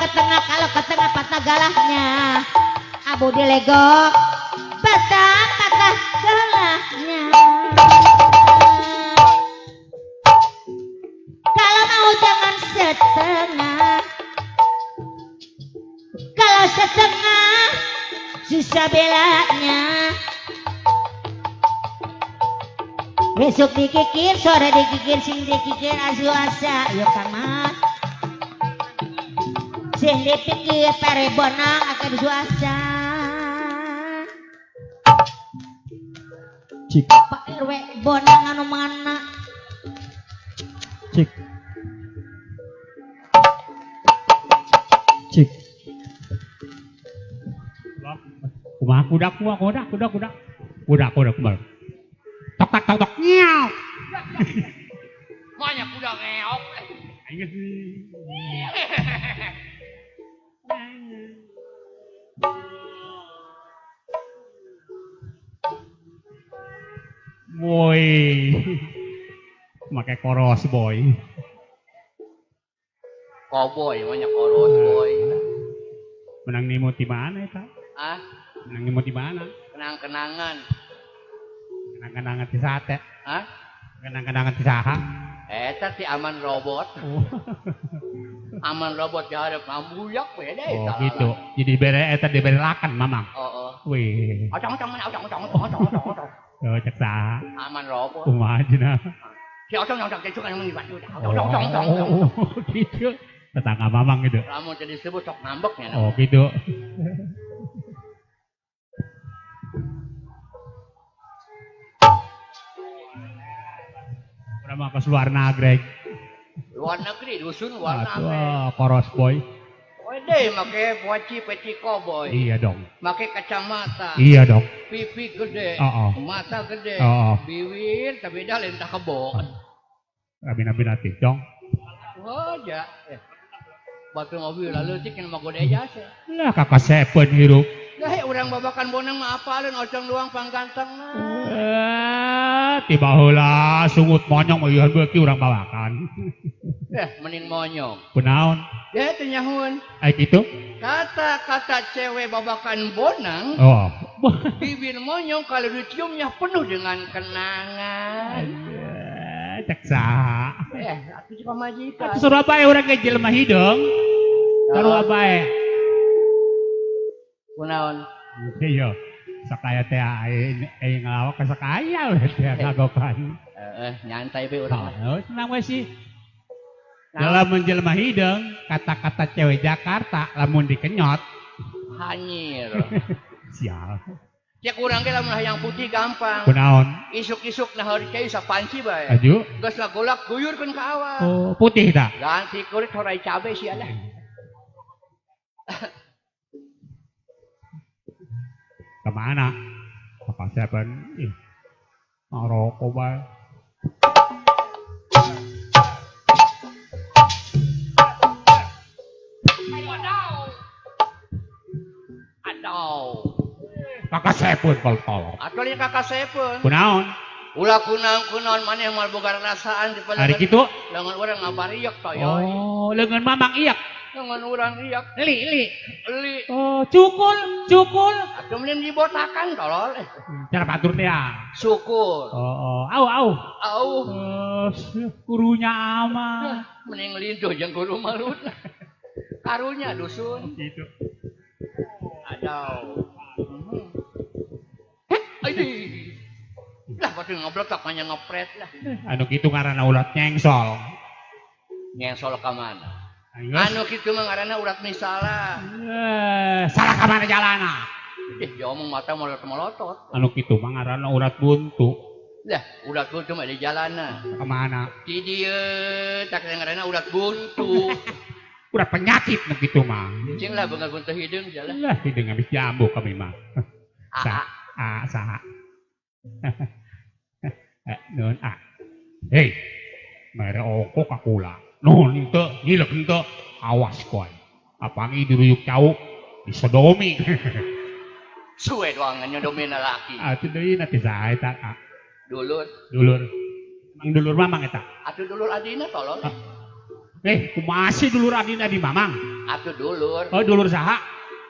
ke tengah, kalau ke tengah patah galahnya. Abu di lego, patah patah galahnya. Kalau mau jangan setengah, kalau setengah susah belanya. Besok dikikir, sore dikikir, sing dikikir asu asa, yuk Kang Mas. Sing dipikir pare bonang akan dusu asa. Cik. Pak RW bonang anu mana? Cik. Cik. Kumaha kuda kuda kuda kuda kuda kuda kuda kuda. Tok tak tok tok nyiau. Banyak kuda ngeok. Boy. Make koros boy. Koboy, banyak koros boy. Menang nimo di mana eta? Ah, Menang nimo di mana? Kenang-kenangan. Kenang-kenangan di sate. Hah? Kenang-kenangan di saha? Eta si aman robot. Oh. Aman robot di hareup mambuyak we deh. Oh gitu. Jadi bere eta dibere lakan mamang. Oh, oh. Wih. Ocong ocong mana ocong ocong ocong ocong ocong ocong. Oh, cek saha? Aman robot. Kumaha cenah? Si ocong ocong cek suka mun dibantu. Ocong ocong ocong. Oh, gitu. Tetangga mamang gitu. Lamun teu disebut sok ngambek nya. Oh gitu. Udah mau ke luar negeri. Luar negeri, dusun luar negeri. Aduh, koros boy. Wede make poci peci koboi. Iya dong. Make kacamata. Iya dong. Pipi gede. Oh, oh. Mata gede. Oh, oh. Bibir tapi dah lain tak kebo. Abi-abi nanti dong. Oh ja. Batu mobil lalu cik mah gode jasa. Lah kakak sepen hirup. Lah urang babakan bonang mah apaleun ocong doang panggantengna. Tiba heula sungut monyong mah ieu beuki urang bawakan. Mending monyong. Kunaon? Ya teu nyahueun. Ai kitu? Kata-kata cewek babakan bonang. Oh. Bibir monyong kalau diciumnya penuh dengan kenangan. Cek saha? Atuh cek pamajikan. Atuh Surabaya urang ge jelema hideung. Surabaya. Kunaon? Iya. Sakaya teh aya ngalawak ka sakaya we teh ngagokan. Heeh, nyantai we urang. Oh, senang we sih. Dalam menjelma hideung, kata-kata cewek Jakarta lamun dikenyot hanyir. Sial. Cek urang ge lamun hayang putih gampang. Kunaon? Isuk-isuk nah hari cai sapanci bae. Aju. Geus lagolak guyurkeun ka awak. Oh, putih tah. Ganti kulit horai cabe sia lah. Kemana? Apa siapa? Ih, ngerokok bae. Aduh. Kakak sepun kalau tolong. Atuh lieu kakak sepun. Kunaon? Ulah kunaon-kunaon maneh moal boga rasaan di Hari kitu? Lengan urang ngabariek toy. Oh, lengan mamang iyak. Lengan urang iyak. Li, li. Li. Oh, cukul, cukul. Atuh mending dibotakan tolol. Cara batur teh ya. Syukur. Oh, oh. Au, au. Au. Oh, gurunya ama. Mending linduh jeung guru malut. Karunya dusun. Gitu. Aduh. Aduh. Lah pasti ngobrol tak hanya ngepret lah. Anu kitu ngaranna ulat nyengsol. Nyengsol ka mana? Anu kitu mah ngaranna urat misalah. Salah ka mana jalana? Ih, jomong mata molotot-molotot. Anu kitu mah ngaranna urat buntu. Lah, urat buntu mah di jalana. Ka mana? Di dieu tak ngaranna urat buntu. Urat penyakit nu kitu mah. Cing lah beungeut buntu hideung jalan. Lah hideung habis jambu kami mah. A A saha. Nun a. Hei. Mere ongko ka kula. Nun henteu, ngilek henteu. Awas koy. Apangi diruyuk cau disodomi. Suwe doangan nyodomi lalaki. Atuh deui na teh saha eta? Dulur. Dulur. Mang dulur mamang eta. Atuh dulur adina tolong. Kumaha sih dulur adina di mamang? Atuh dulur. Oh dulur saha?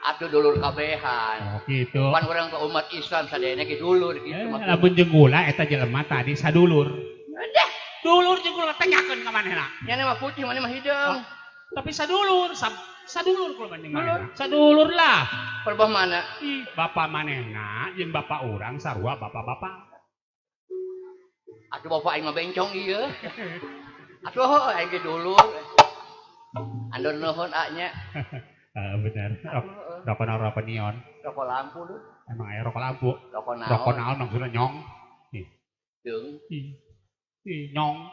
Atuh dulur kabehan. Oh gitu. Pan urang ke umat Islam sadayana ge dulur gitu. Lamun jeung gula eta jelema tadi sadulur. Dah. Dulur jeung gula tengahkeun ka manehna. Nya mah putih maneh mah hideung. Tapi sadulur, sadulur kula banding manehna. Sadulur lah. Perbah mana? Ih, bapak manehna jeung bapak urang sarua bapak-bapak. Atuh bapak aing mah bencong ieu. Atuh heuh aing ge dulur. Andor nuhun a nya. Bener. Rokok naon rokok neon. Rokok lampu lu. Emang aya rokok lampu. Rokok naon? Rokok naon maksudna nyong. Ih. Deung. Ih, nyong.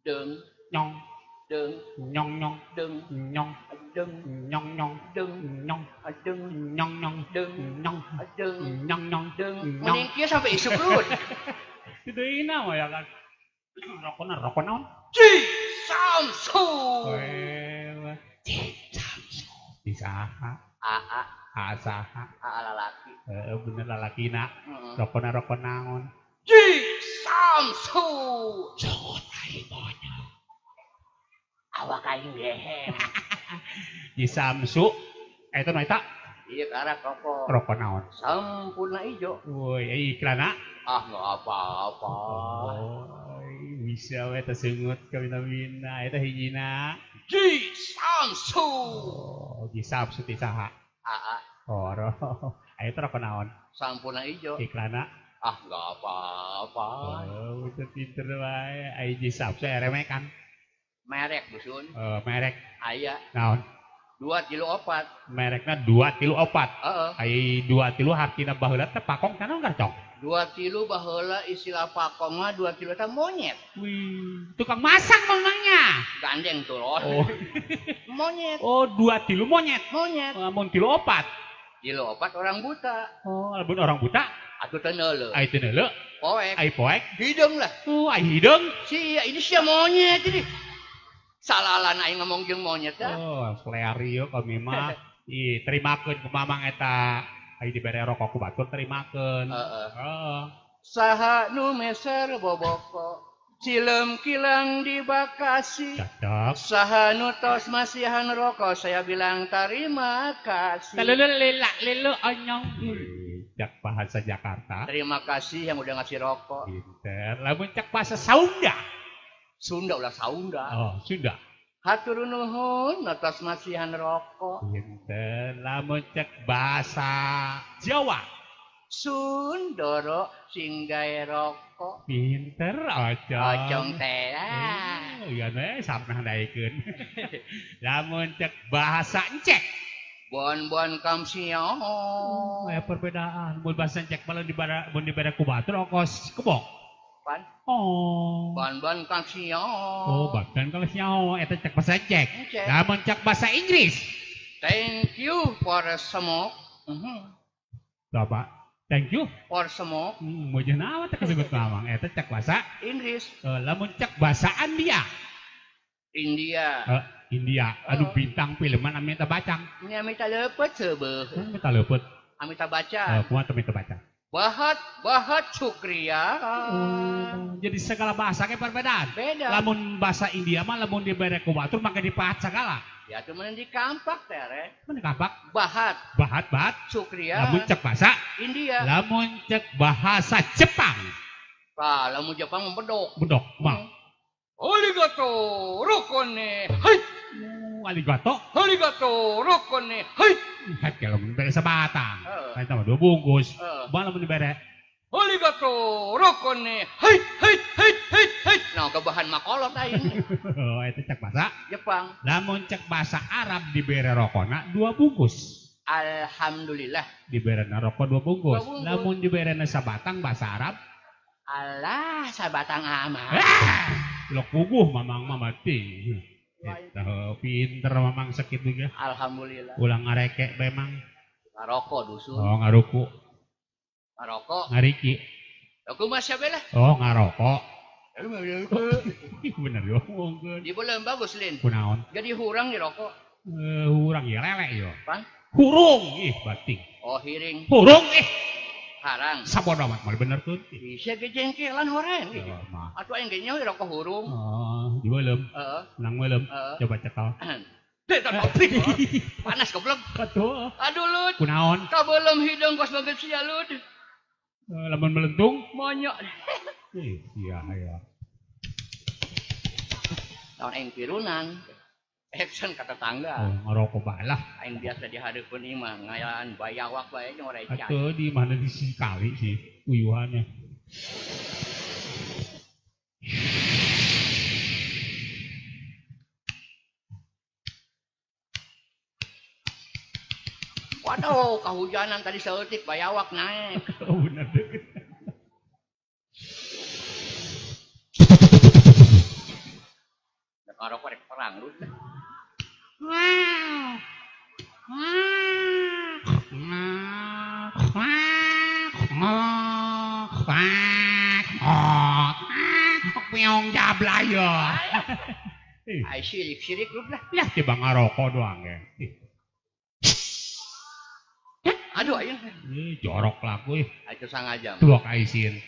Deung. Nyong. Deung. Nyong nyong. Deung. Nyong. Deung. Nyong nyong. Deung. Nyong. Deung. Nyong nyong. Deung. Nyong. Deung. Nyong nyong. Deung. Nyong. Mending kieu sampai isuk lu. Dideuna mah ya kan. Rokok rokok naon? Ji Samsu. Ji Samsu. Di saha? Aa. Aa saha? Aa lalaki. Heeh bener lalakina. Rokona rokok naon? Ji Samsu. Sungut aing monyong. Awak aing gehem. Ji Samsu eta nu eta? Iya karak rokok. Rokok naon? Sampurna ijo. Woi, iklanna? Ah, nggak apa-apa. Oh, bisa we teh seungut kabina-bina eta hijina. Ji Samsu. Oh, Ji Samsu ti saha? Aa. Oh, aya teh rokok naon? Sampurna ijo. Iklanna? Ah, nggak apa-apa. Oh, teu pinter wae. Aya Ji Samsu remekan. Merek dusun. Merek. Aya. Naon? 2 3 4. Merekna 2 3 4. Heeh. Ai 2 3 hartina baheula teh pakong kana garcong. 2 3 baheula istilah pakong mah 2 3 teh monyet. Wih, tukang masak memangnya. Gandeng tuh loh. Oh. Monyet. Oh, 2 3 monyet. Monyet. Lamun 3 4. 3 4 orang buta. Oh, lamun orang buta atuh teu neuleuh. Ai teu neuleuh. Poek. Ai poek. Hideung lah. Tuh, ai hideung. Sia, ini sia monyet ini. Salalan aing ngomong jeung monyet dah. Oh, flair ieu kami mah. Ih, terimakeun ku mamang eta. Ai dibere rokok ku batur terimakeun. Heeh. Heeh. Saha nu meser boboko, cilem kilang di Bekasi. Cocok. Saha nu tos masihan rokok, saya bilang terima kasih. Lelu lelak lelu onyong. Cak bahasa Jakarta. Terima kasih yang udah ngasih rokok. Pinter. Lamun cak bahasa Sunda. Sunda ulah Saunda. Oh, Sunda. Hatur nuhun atas masihan rokok. Pinter. Lamun cek bahasa Jawa. Sundoro singgae rokok. Pinter ocong. Ocong teh. Iya we samnah daekeun. Lamun cek bahasa Encek. Bon-bon kamsiong. Aya perbedaan. Mun bahasa Encek malah dibara mun dibere ku batur okos kebok. Pan? Oh. Ban-ban kamsiong. Oh, ban-ban kamsiong eta cek bahasa Encek. Lamun cek bahasa Inggris. Thank you for smoke. Coba. Thank you for smoke. Mojo naon teh kasebut mamang eta cek bahasa Inggris. Lamun cek bahasa India. India. India. Anu bintang filman Amitabh Bachchan. Ini Amitabh leupeut seubeuh. Amitabh leupeut. Amitabh Bachchan. Kumaha teh Amitabh Bachchan? Bahat bahat syukriya. Jadi segala bahasa ke perbedaan. Beda. Lamun bahasa India mah lamun dibere ku batur make dipahat segala. Ya cuman di kampak teh re. Mun kampak? Bahat. Bahat bahat. Syukriya. Lamun cek bahasa India. Lamun cek bahasa Jepang. Tah, lamun Jepang mah bedok. Bedok mah. Arigato rokone. Hai. Arigato. Arigato rokone. Hai. Hek lamun bere sabatang. Eta mah 2 bungkus. Bae lamun dibere Arigato rokone. Hai hai hai hai hai. Nah, kebahan makolot aing. Oh, eta cek bahasa Jepang. Lamun cek bahasa Arab dibere rokona 2 bungkus. Alhamdulillah. Diberena rokok 2 bungkus. 2 bungkus. Lamun diberena sabatang bahasa Arab. Alah, sabatang amat. Lok puguh mamang mah mati. Eta pinter mamang sakitu ge. Alhamdulillah. Ulah ngareke memang. Ngarokok dusun. Oh, ngaruku. Ngarokok. Ngariki. Aku mah siapa lah? Oh, ngarokok. Bener yo ngomongkeun. Di belum bagus Lin. Kunaon? Jadi hurang di rokok. Hurang ya lele yo. Pan? Hurung ih bating. Oh, hiring. Hurung ih. Harang. Sabodo amat mal bener tuh. Bisa kejengkelan horeng. Oh, atuh aing ge nyaho rokok hurung. Oh, di belum. Heeh. Nang belum. Coba cekel. Deh, panas goblok. Betul. Aduh Lud. Kunaon? Kabelem hidung kos banget sia Lud. Lamun melentung? Monyok. Iya ya. Tahun aing pirunan. Action ka tetangga. Oh, ngarokok balah. Aing biasa di hareupeun imah ngayaan bayawak bae jeung oreca. Atuh di mana di sekali sih uyuhannya. Waduh, kehujanan tadi seeutik bayawak naik. Oh, bener deh. Ngarokok rek perang lu. Piong jablaya. Ai sirik-sirik lu lah. Lah coba ngarokok doang ya. Aduh aing. Ih, jorok laku ih. Itu sangaja. Tuh kaisin.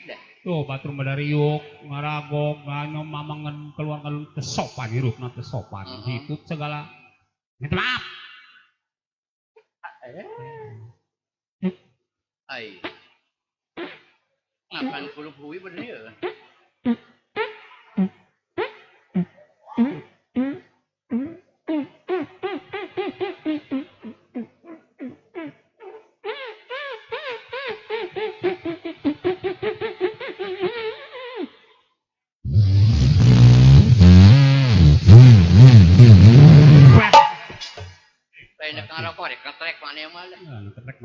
Tuh batur madariuk, ngaragok, nganyom mamangan keluar kalun tesopan hirupna tesopan. Hitut segala. Minta maaf. Ai. Ngapan kulup hui bener ya.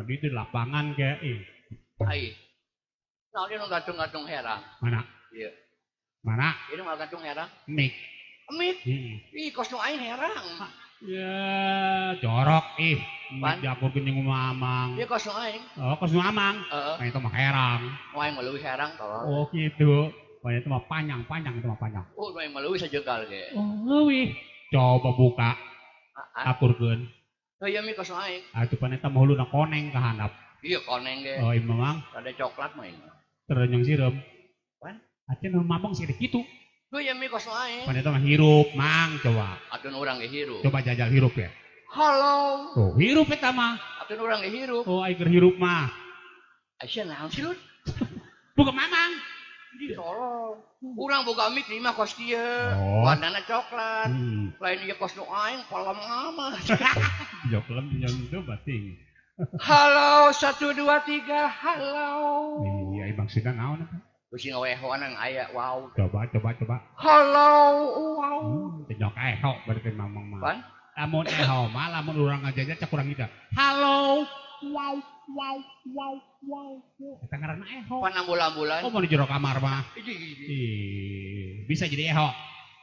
Di lapangan kayak ih. Ai. Nah, dia gantung-gantung herang. Mana? Iya. Mana? Ini mah gantung herang. Mik. Mik. Ih, kos nu aing herang. Ya, jorok ih. Mik jago geuning mamang. Iya kos nu aing. Oh, kos nu amang. Heeh. Nah, itu mah herang. Nu aing mah leuwih herang tolol. Oh, gitu. Wah, itu mah panjang-panjang itu mah panjang. Oh, nu aing mah leuwih sajengkal ge. Oh, leuwih. Coba buka. Akurkeun. Oh iya mi kos aing. Atuh paneta mah huluna koneng ka handap. Iya koneng ge. Oh iya memang. Ada coklat mah ini. Terenyong sireum. Pan? Acen nu mabong sih kitu. Oh iya mi kos aing. Paneta mah hirup mang coba. Atuh urang ge hirup. Coba jajal hirup ya. Halo. Tuh hirup eta mah. Atuh urang ge hirup. Oh aing keur hirup mah. Aisyah naon sih lu? Buka mamang. Di tolong. Urang boga mik di imah kos kieu. Oh. Warnana coklat. Lain ieu kos nu aing pelem amat. Ya pelem yang itu bating. Halo 1 2 3 halo. Iya maksudna naon eta? Bisi ngawehoan aya wow. Coba coba coba. Halo wow. Teu eho berarti mamang mah. Pan? Lamun eho mah lamun urang ngajajah cak urang kita. Halo wow wow wow wow. Eta ngaranna eho. Pan ambulan-ambulan. Oh mau di jero kamar mah. Ih, bisa jadi eho.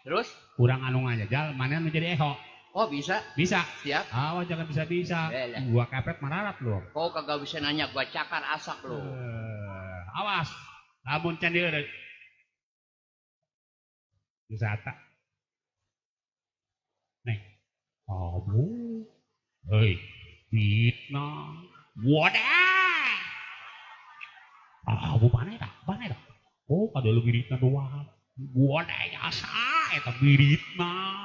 Terus? Urang anu ngajajal mana anu jadi eho. Oh bisa? Bisa. Siap. Awas jangan bisa-bisa. Gua kepret mararat lu. Kau kagak bisa nanya, gua cakar asak lu. Awas. Lamun can dieu. Bisa tak? Nih. Abu. Hei. Fitnah. Wadah. Abu mana eta? Mana eta? Oh, kada lu biritna doang. Wadah asa eta biritna.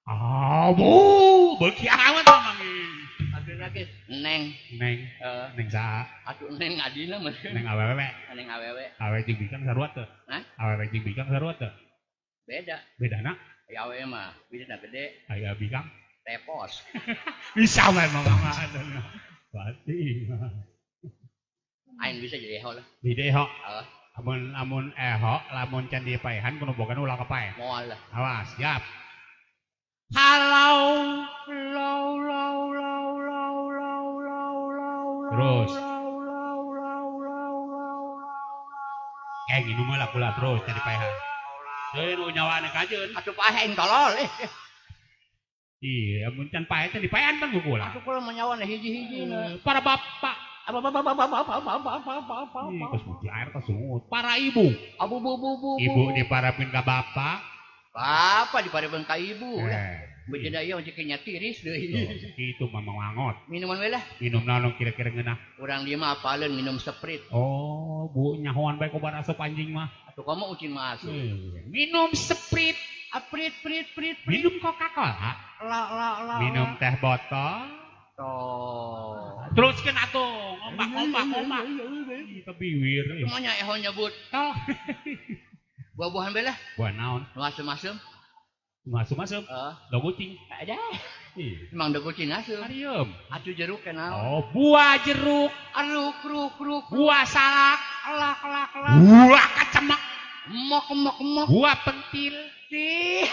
Abu, beuki amat mamang. Aduh lagi neng. Neng. Neng saha? Aduh neng adina mah. Neng awewe. Neng awewe. Awewe jeung bikang sarua teu? Hah? Awewe jeung bikang sarua teu? Beda. Bedana? Aya awewe mah bidana gede. Aya bikang tepos. Bisa wae mamang mah. Berarti. Aing bisa jadi eho lah. Jadi eho. Heeh. Amun lamun eho, lamun can dipaehan kudu boga ulah kapaeh. Moal lah. Awas, siap. Halo, lau lau lau lau lau lau lau. Terus. Lau lau lau lau lau. Kayak gini mah lah pula terus cari paehan. Deui nu nyawana kajeun. Atuh paeh tolol. Iya, mun can paeh teh dipaehan pan ku kula. Atuh kula mah nyawana hiji-hiji na. Para bapak, apa apa apa apa apa apa apa apa. Ih, kos air kos sungut. Para ibu. Abu bu bu bu. Ibu diparapin ka bapak. Bapak diparapin ka ibu. Bejeda ieu cek nya tiris deui. Kitu mah mangot. Minuman we lah. Minum naon kira-kira ngeunah. Urang dieu mah apaleun minum Sprite. Oh, bu nyahoan bae kobar asup anjing mah. Atuh komo ucing mah asup. Minum Sprite. Aprit prit prit prit. Minum Coca-Cola. La la la. Minum teh botol. Toh. Teruskeun atuh, ngombak ngombak ngombak. Ih, kebiwir. Semuanya eho nyebut. Toh. Buah-buahan be lah. Buah naon? Nu asem-asem. Nu asem-asem. Heeh. Do kucing. Ada. Ih. Emang do kucing asem. Arieum. Atuh jeruk kenal. Oh, buah jeruk. Aruk ruk ruk. Buah salak. Lak lak lak. Buah kacemek. Mok mok mok. Buah pentil. Ih.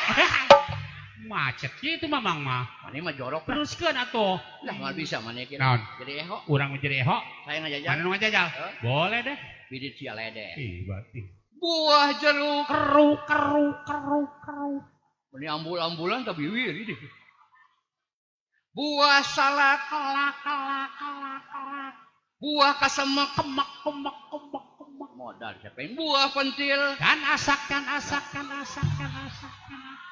Macet gitu mamang mah. Mana mah jorok. Teruskeun atuh. Lah moal bisa mana kira. Naon? Jadi eho. Urang menjadi eho. Saya ngajajal. Mana nu ngajajal? Huh? Boleh deh. Bidit sia lede. Ih, berarti. Buah jeruk. Keru keru keru keru. Ini ambul-ambulan tapi biwir ini. Buah salak. Kelak kelak kelak kelak. Buah kasemek. Kemek kemek kemek kemek. Modal siapa yang buah pentil. Kan asak kan asak kan asak kan asak kan asak.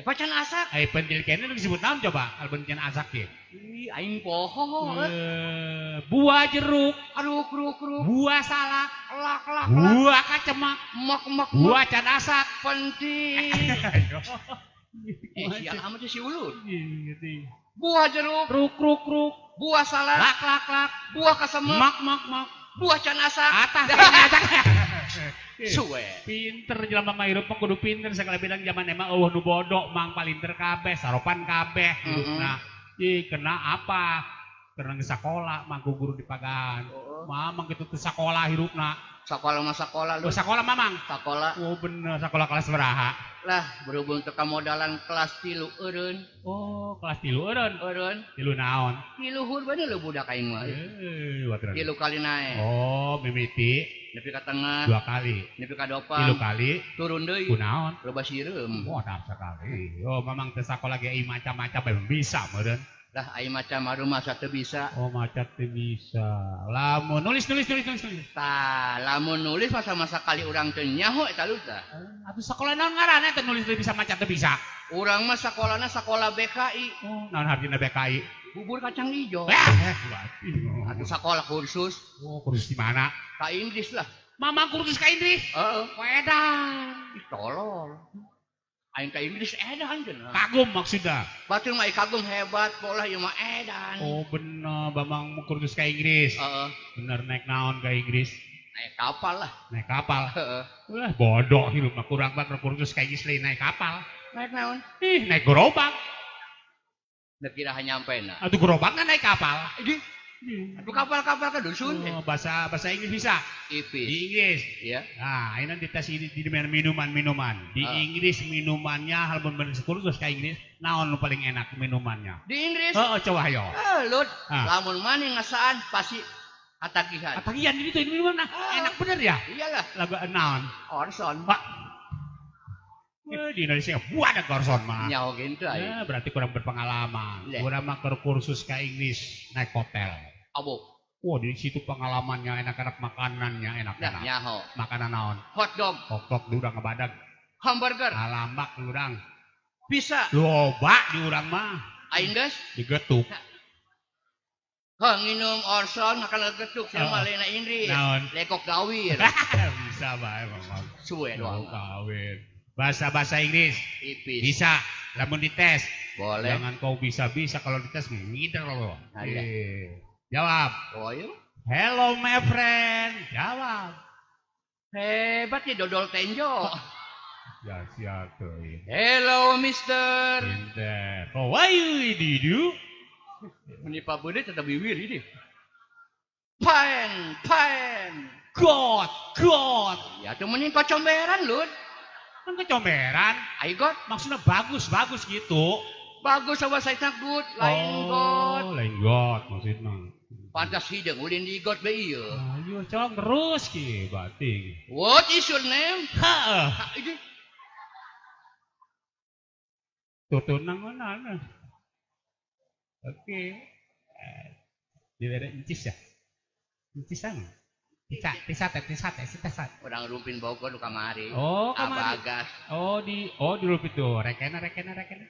Pacan asak. Pentil kene disebut naon coba? Album can asak ye. Ih, aing poho. Buah jeruk, aduh kruk kruk. Buah salak, lak lak. Buah kacemak, mak mak. Buah can asak, pentil. Sial amat si ulun. Buah jeruk, kruk kruk kruk. Buah salak, lak lak lak. Buah kasemek, mak mak mak. Buah can asak. Atas atas. Suwe. Pinter jelema mah hirup mah kudu pinter segala bidang zaman emang eueuh nu bodoh mang palinter kabeh saropan kabeh hirupna. Ih kena apa? Kena sakola mang ku guru dipagahan. Mamang kitu teu sakola hirupna. Sakola mah sakola lu. Oh, sakola mamang. Sakola. Oh bener sakola kelas beraha. Lah berhubung teu kamodalan kelas 3 eureun. Oh, kelas 3 eureun. Eureun. 3 naon? 3 luhur bener lu budak aing mah. 3 kali naek. Oh, mimiti nepi ka tengah 2 kali, nepi ka dopang 3 kali, turun deui. Kunaon? Loba sireum. Wah, dap sekali. Oh, mamang teu sakola ge macam-macam bae bisa meureun. Lah ai macam masa teu bisa. Oh, maca teu bisa. Lamun nulis nulis nulis nulis. Tah, lamun nulis masa-masa kali urang teu nyaho eta lu tah. Atuh sakola naon ngaranna teh nulis teu bisa maca teu bisa. Urang mah sakolana sakola BKI. Oh, naon hartina BKI? Bubur kacang hijau. Atuh sakola kursus. Oh, kursus di mana? Ka Inggris lah. Mamang kursus ka Inggris? Heeh. Wedan. Ih, tolol. Aing ka Inggris edan cenah. Kagum maksudna. Batur mah kagum hebat, polah ieu mah edan. Oh, bener Bamang kursus ka Inggris. Heeh. Bener naik naon ka Inggris? Naik kapal lah. Naik kapal. Heeh. Wah, bodoh hirup mah kurang banget kursus ka Inggris lain naik kapal. Naik naon? Ih, naik gerobak. Teu kira nyampe na. Atuh gerobakna naik kapal. Ih. Aduh kapal-kapal ke dusun. Oh, bahasa Inggris bisa? Ipis. Di Inggris. Iya. Nah, ini nanti tes ini di minuman-minuman. Di Inggris minumannya hal bener kursus ka Inggris, naon nu paling enak minumannya? Di Inggris? Heeh, coba ayo. Lut, lamun maneh ngasaan pasti katagihan. Katagihan ini tuh minuman enak bener ya? Iyalah. Lagu naon? Orson. Pak. Di Indonesia buat ada Orson mah. Nyaho gitu aja. Ya, berarti kurang berpengalaman. Kurang mah kursus ke Inggris naik hotel. Abo. Wah, di situ pengalamannya enak-enak, makanannya enak-enak. Nah, nyaho. Makanan naon? Hot dog. Hot dog di urang ngebadag. Hamburger. Alambak di urang. Bisa. Loba di urang mah. Aing geus digetuk. Hah, nginum Orson makan getuk sama Lena Indri. Naon? Lekok gawir. Bisa bae, Bang. Suwe doang. Gawir. Bahasa-bahasa Inggris. Ipis. Bisa. Lamun dites. Boleh. Jangan kau bisa-bisa kalau dites ngider lo. Jawab. Oh, iya. Hello my friend. Jawab. Hebat nih dodol tenjo. Ya siap tuh. Hello mister. Pinter. Oh, why you do? Menipa beunit tetap biwir ini. Paen, paen. God, God. Ya tuh mending kocomberan lur. Kan kecomberan. I got. Maksudnya bagus, bagus gitu. Bagus sama saya good, lain God. Lain God maksudnya. Pantas hidung ulin di God be ieu. Ayo cong terus ki berarti. What is your name? Heeh. Ini. Tutunang mana? Oke. Dibere encis ya? Encisan. Tisa, tisa, tisa, tisa, tisa. Orang rumpin Bogor nu kamari. Oh, kamari. Abagas. Oh, di rumpin tuh. Rekena, rekena, rekena.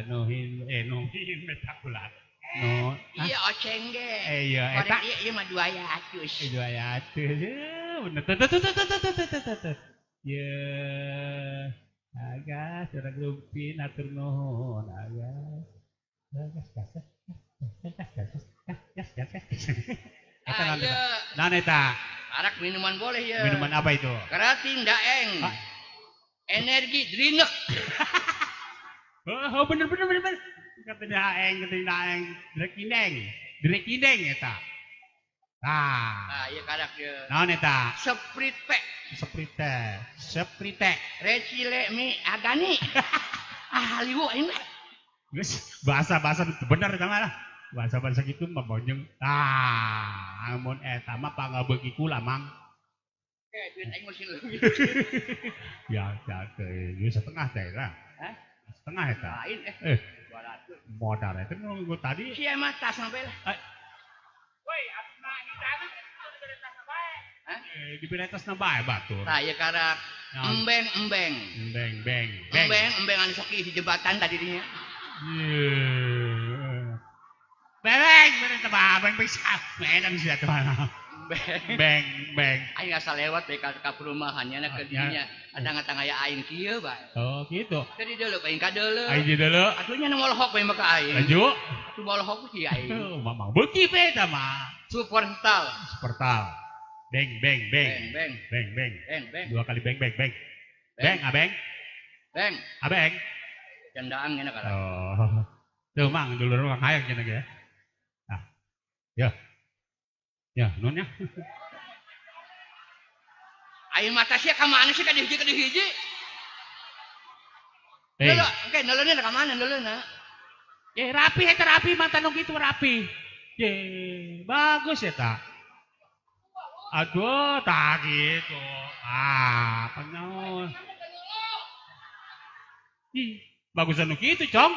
Nuhin, nuhin metakulat. No, iya oceng ge. Iya, eta. Iya, iya mah 200. 200. Bener. Tuh, tuh, tuh, tuh, tuh, tuh, tuh, tuh. Ye, agas urang rumpin atur nuhun, agas. Agas, gas, gas, gas, gas, gas, gas, gas. Eta naon eta? Naon eta? Arak minuman boleh ya. Minuman apa itu? Keratin daeng. Ah. Energi drink. Oh, bener bener bener bener. Katanya aeng, katanya aeng, drekindeng. Drekindeng eta. Tah. Ah, ieu karak ieu. Naon eta? Sprite. Sprite. Sprite. Recile mi agani. Ah, liu aing mah. Geus bahasa-bahasa bener eta mah lah. Bahasa-bahasa kitu mah bonjeng. Ah, amun eta mah pangabeuki kula, Mang. Eh, duit aing mah sing leuwih. Ya, ya, teh setengah teh lah. Hah? Setengah eta. Lain eh. 200. Modal eta nunggu tadi. Sia mah tas sampai lah. Woi, atuh ini dibere tasna bae. Hah? Dibere tasna bae batur. Tah ieu karak. Embeng-embeng. Embeng, beng, beng. Embeng-embeng anu sok di jembatan tadi dinya. Ye. Beng, bere teh beng bisa. Medan sia teh mana. Beng. Beng, beng. Aing asa lewat bae ka perumahannya na ke dinya. Ada ngatang aya aing kieu bae. Oh, gitu. Jadi deuleu aing ka deuleu. Aing di deuleu. Atuh nya nu molohok bae mah ka aing. Lanjut. Atuh molohok ki aing. Mamang beuki bae eta mah. Supertal. Supertal. Beng, beng, beng. Beng, beng, beng. Beng, beng. Dua kali beng, beng, beng. Beng, abeng. Beng. Abeng. Candaan ngene kalah. Oh. Tuh Mang, dulur Mang hayang cenah ge. Nah. Ya. Ya, nuhun ya. Aing mata sia ka mana sih ka hiji ka hiji? Hey. Leuleun, engke neuleunna ka mana neuleunna? Eh, rapi eta rapi mata nu kitu rapi. Ye, bagus eta. Aduh, tak gitu. Ah, penyaun. Ih, bagusan nu kitu, Cong.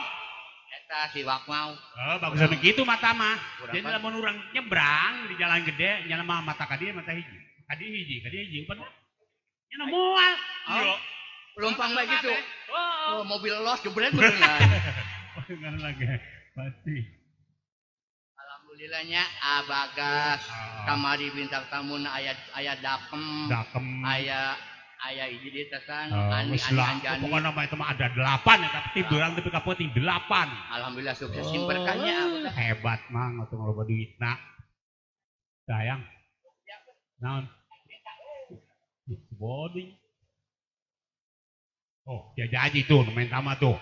Eta si Wakmau. Oh, bagusan nu kitu mata mah. Jadi lamun urang nyebrang di jalan gede, nya mah mata ka dieu mata hiji. Ka dieu hiji, ka dieu hiji. Pan nya moal. Oh, lumpang bae gitu. Oh, oh, mobil los jebret beunang. Beunang lagi. Pasti. Alhamdulillahnya abagas kamari bintang tamu na aya aya dakem. Dakem. Aya aya hiji di tesan ani ani anjani. Pokoknya mah itu mah ada 8 ya, tapi tiduran tapi kapoting 8. Alhamdulillah sukses oh, berkahnya. Hebat mang atuh loba duitna. Sayang. Naon? Body. Oh, jajaji tuh main tama tuh.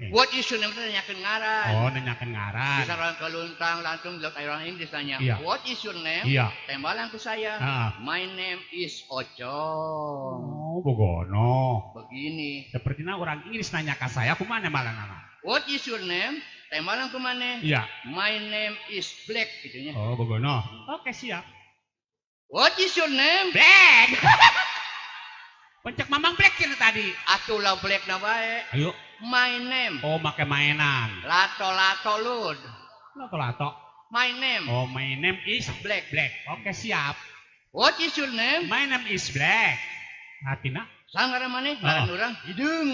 What is your name? Nanyakeun ngaran. Oh, nanyakeun ngaran. Bisa orang keluntang langsung lihat orang Inggris nanya. Iya. What is your name? Iya. Tembalan ke saya. My name is Ocong. Oh, bogono. Begini. Sepertinya orang Inggris nanya ke saya, kumaha malah nama? What is your name? Tembalan ke mana? Iya. My name is Black gitunya. Oh, bogono. Oke, siap. What is your name? Black. Pencak Mamang Black itu tadi. Atulah Black na bae. Ayo. My name. Oh, make mainan. Lato-lato lud. Lato-lato. My name. Oh, my name is Black. Black. Oke, siap. What is your name? My name is Black. Hatina. Sangar maneh ngaran urang hideung.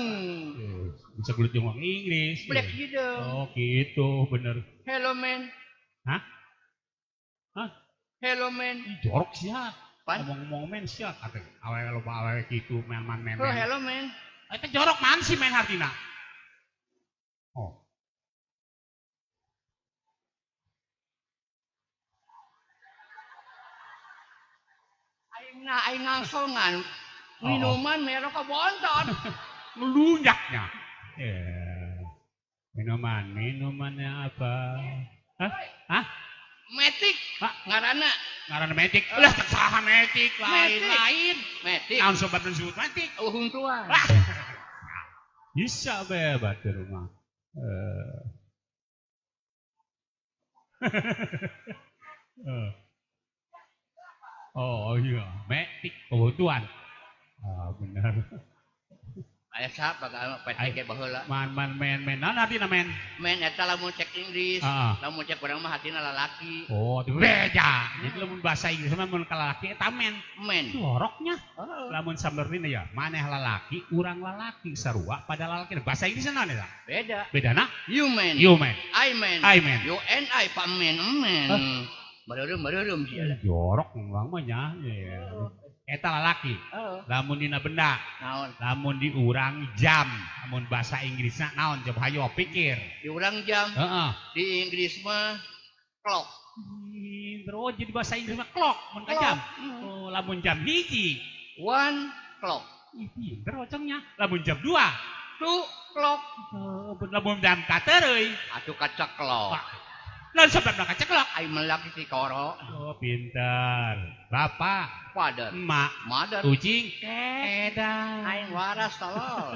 Bisa gelut jeung wong Inggris. Black hideung. Oh, gitu, bener. Hello man. Hah? Hah? Hello man. Ih, jorok sia. Ngomong-ngomong men sia kata awewe loba awewe kitu men-men. Oh, hello man. Eta jorok man si men hartina. Oh. Aing na aing ngangsongan. Minuman merek ka bonton. Ngelunyaknya. Yeah. Minuman, minumannya apa? Hah? Hah? Metik. Hah? Ngaranna. Ngaranna metik. Ulah tak saha metik lain-lain. Metik. Naon sobat disebut metik? Oh, huntuan. Bisa bae batur mah. Oh iya, metik kebutuhan. Ah, benar. Aya siapa ka PTG baheula? Man man men men. Naon artina men? Men eta lamun cek Inggris, lamun cek urang mah hatina lalaki. Oh, beda. Jadi lamun bahasa Inggris mah mun ka lalaki eta men. Men. Joroknya. Lamun samberina ya, maneh lalaki, urang lalaki sarua pada lalaki. Bahasa Inggris naon eta? Beda. Bedana? You man. You man. I man. I man. You and I pak men men. Bareureum bareureum sia. Jorok ngomong mah nya. Eta lalaki. Heeh. Lamun dina benda, Naon? Lamun di urang jam, lamun bahasa Inggrisna naon coba hayo pikir. Di urang jam, Heeh. di Inggris mah clock. Pinter, oh jadi bahasa Inggris mah clock mun ka Clock. jam. Oh, lamun jam 1. One clock. Ih, pinter ocongnya. Lamun jam 2. Two clock. Oh, lamun jam katereuy. Atuh kaceklok. Wah. Lamun sebabna kaceklok. Ai melak ti koro. Oh, pinter. Bapak, Father. emak, Mother. ucing, Cat. edan. Aing waras tolol.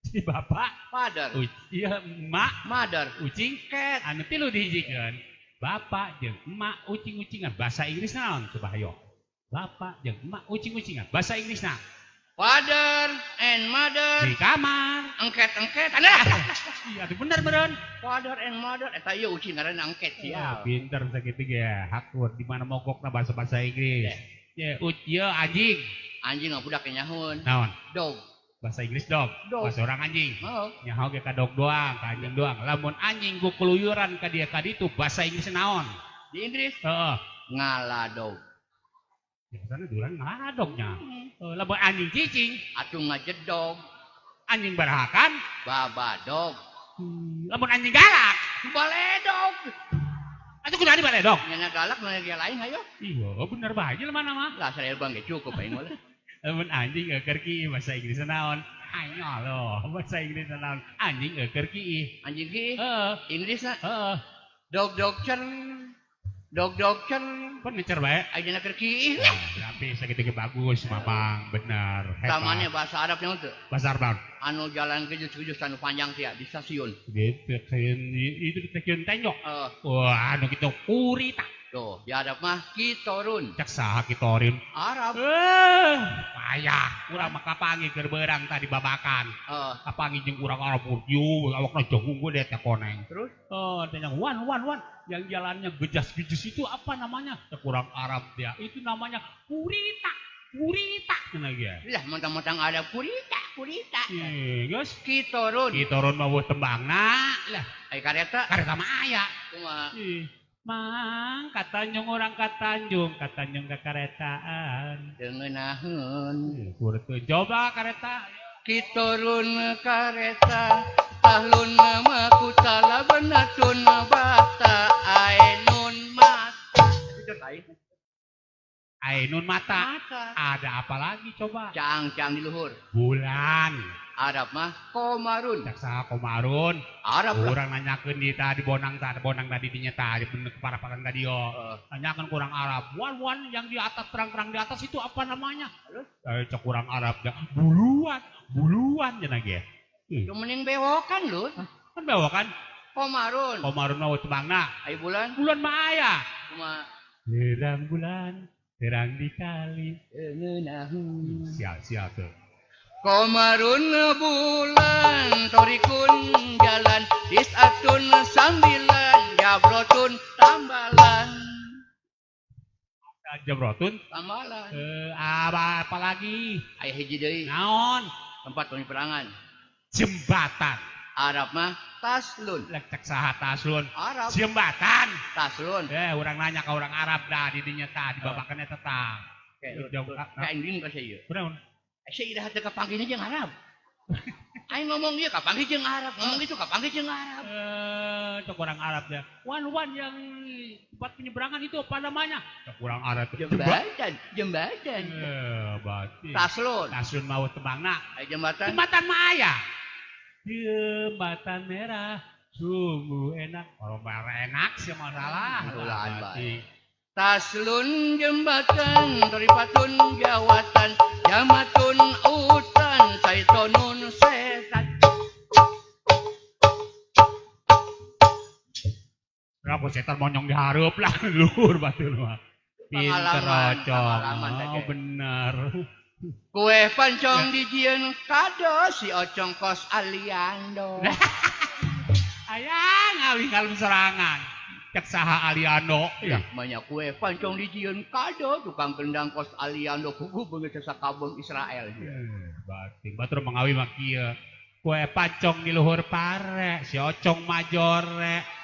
Si bapak, Father. iya emak, Mother. ucing, Cat. Anu tilu dihijikeun. Bapak jeung emak ucing-ucingan. Bahasa Inggris naon coba hayo. Bapak jeung emak ucing-ucingan. Bahasa Inggris naon? Father and mother. Di kamar. Engket-engket. Nah. Iya, atuh bener meureun. Father and mother. Eta ieu ucing ngaranna engket Ya, sial. pinter sakitu ge. Hakur di mana mogokna bahasa-bahasa Inggris. Ya, ieu anjing. Anjing mah budak nyahoun. Naon? Dog. Bahasa Inggris dog. Dog. Bahasa orang anjing. Oh. Nyaho ge ka dog doang, ka anjing doang. Lamun anjing ku keluyuran ka dia ka ditu, bahasa Inggris naon? Di Inggris Heeh. ngaladog. Ya sana duran ngaladognya. Lamun anjing cicing, Atuh ngajedog, anjing barahakan, babadog, lamun anjing galak, baledog. Atuh kudu baledog. Nyana galak mana dia lain hayo. Iya, bener bae jelema mah. Lah saya bang ge cukup aing mah. Lamun anjing eukeun kieu bahasa Inggris naon? Ayo loh, bahasa Inggris naon? Anjing eukeun kieu. Anjing ki Heeh, Inggrisna heeh. dog dog cer. Dog dog cer. Pun ngecer bae. Ayeuna keur kieu. Tapi sakitu ge bagus, Mamang, bener. Hebat. Tamane bahasa Arab nya teu. Bahasa Arab naon? Anu jalan kejus-kejus anu panjang tia di stasiun. Gitu, itu di stasiun Tenjok. Heeh. Wah, anu kitu kurita. Tuh, di Arab mah kitorun. Cek saha kitorin. Arab. Payah. Urang mah kapanggih keur beurang tadi babakan. Heeh. Kapanggih jeung urang Arab ieu awakna jauh gede teh koneng. Terus? Oh, tanya wan wan wan yang jalannya gejas-gejes itu apa namanya? Cek urang Arab dia. Itu namanya kurita. Kurita cenah ge. Lah mentang-mentang Arab kurita, kurita. Ih, geus Kitorun. kitorun mah eueuh tembangna. Lah, Ai kareta kareta mah aya. kumaha? Ih, Mang, ka Tanjung orang ka Tanjung, ka Tanjung ka karetaan. Teu ngeunaheun. Kurtu coba kareta. Kitorun kareta tahlun makutala benatun bata ainun mata. Itu lain. Ainun mata. Mata. Ada apa lagi coba? Cang-cang di luhur. Bulan. Arab mah komarun. Cak saha komarun. Arab lah. Urang nanyakeun di tadi bonang tadi bonang tadi dinya tadi bener keparapakan tadi yo. Heeh. Nanyakeun kurang Arab. Wan wan yang di atas terang-terang di atas itu apa namanya? Terus? Cek kurang Arab dah. Buluan, buluan cenah ge. Ih, Itu mending bewokan lur. kan bewokan Komarun. komarun mah tembangna. Ai bulan Bulan mah aya. kumaha? Terang bulan, terang di kali. Teu ngeunaheun. Sial sial tuh. Komarun bulan torikun jalan disatun sambilan jabrotun tambalan. Jabrotun Tambalan. Apa lagi? Aya hiji deui Naon? tempat penyeberangan. Jembatan. Arab mah taslun. Lek cek saha taslun. Arab Jembatan. taslun. Urang nanya ke orang Arab dah di dinya tah di babakan eta tah. Jauh, ah, Kayak indin ka saya. Kunaon? Saya dah teu kapanggihna jeung Arab. Aing ngomong ieu kapanggih jeung Arab, ngomong itu kapanggih jeung Arab. Cek orang Arab dah. Wan wan yang tempat penyeberangan itu apa namanya? Cek orang Arab. Jembatan, jembatan. Berarti. Taslun. Taslun mau tembangna. Aya jembatan. Jembatan mah aya. Jembatan merah sungguh enak. Kalau merah enak sih masalah. Ulah Berarti. Taslun jembatan, toripatun jawatan, jamatun utan, saitonun setan. Kenapa setan monyong dihareup lah luhur batur mah. Pinter Pengalaman, ocong. pengalaman Oh, teh. bener. Kue pancong dijieun kado si ocong kos aliando. Ayang ngawi kalem serangan. Cek saha aliando. Ya, banyak kue pancong dijieun kado tukang kendang kos aliando kuku beungeut sasakabeng Israel. Batin batur mengawi mah kieu. Kue pancong di luhur pare, si ocong majore.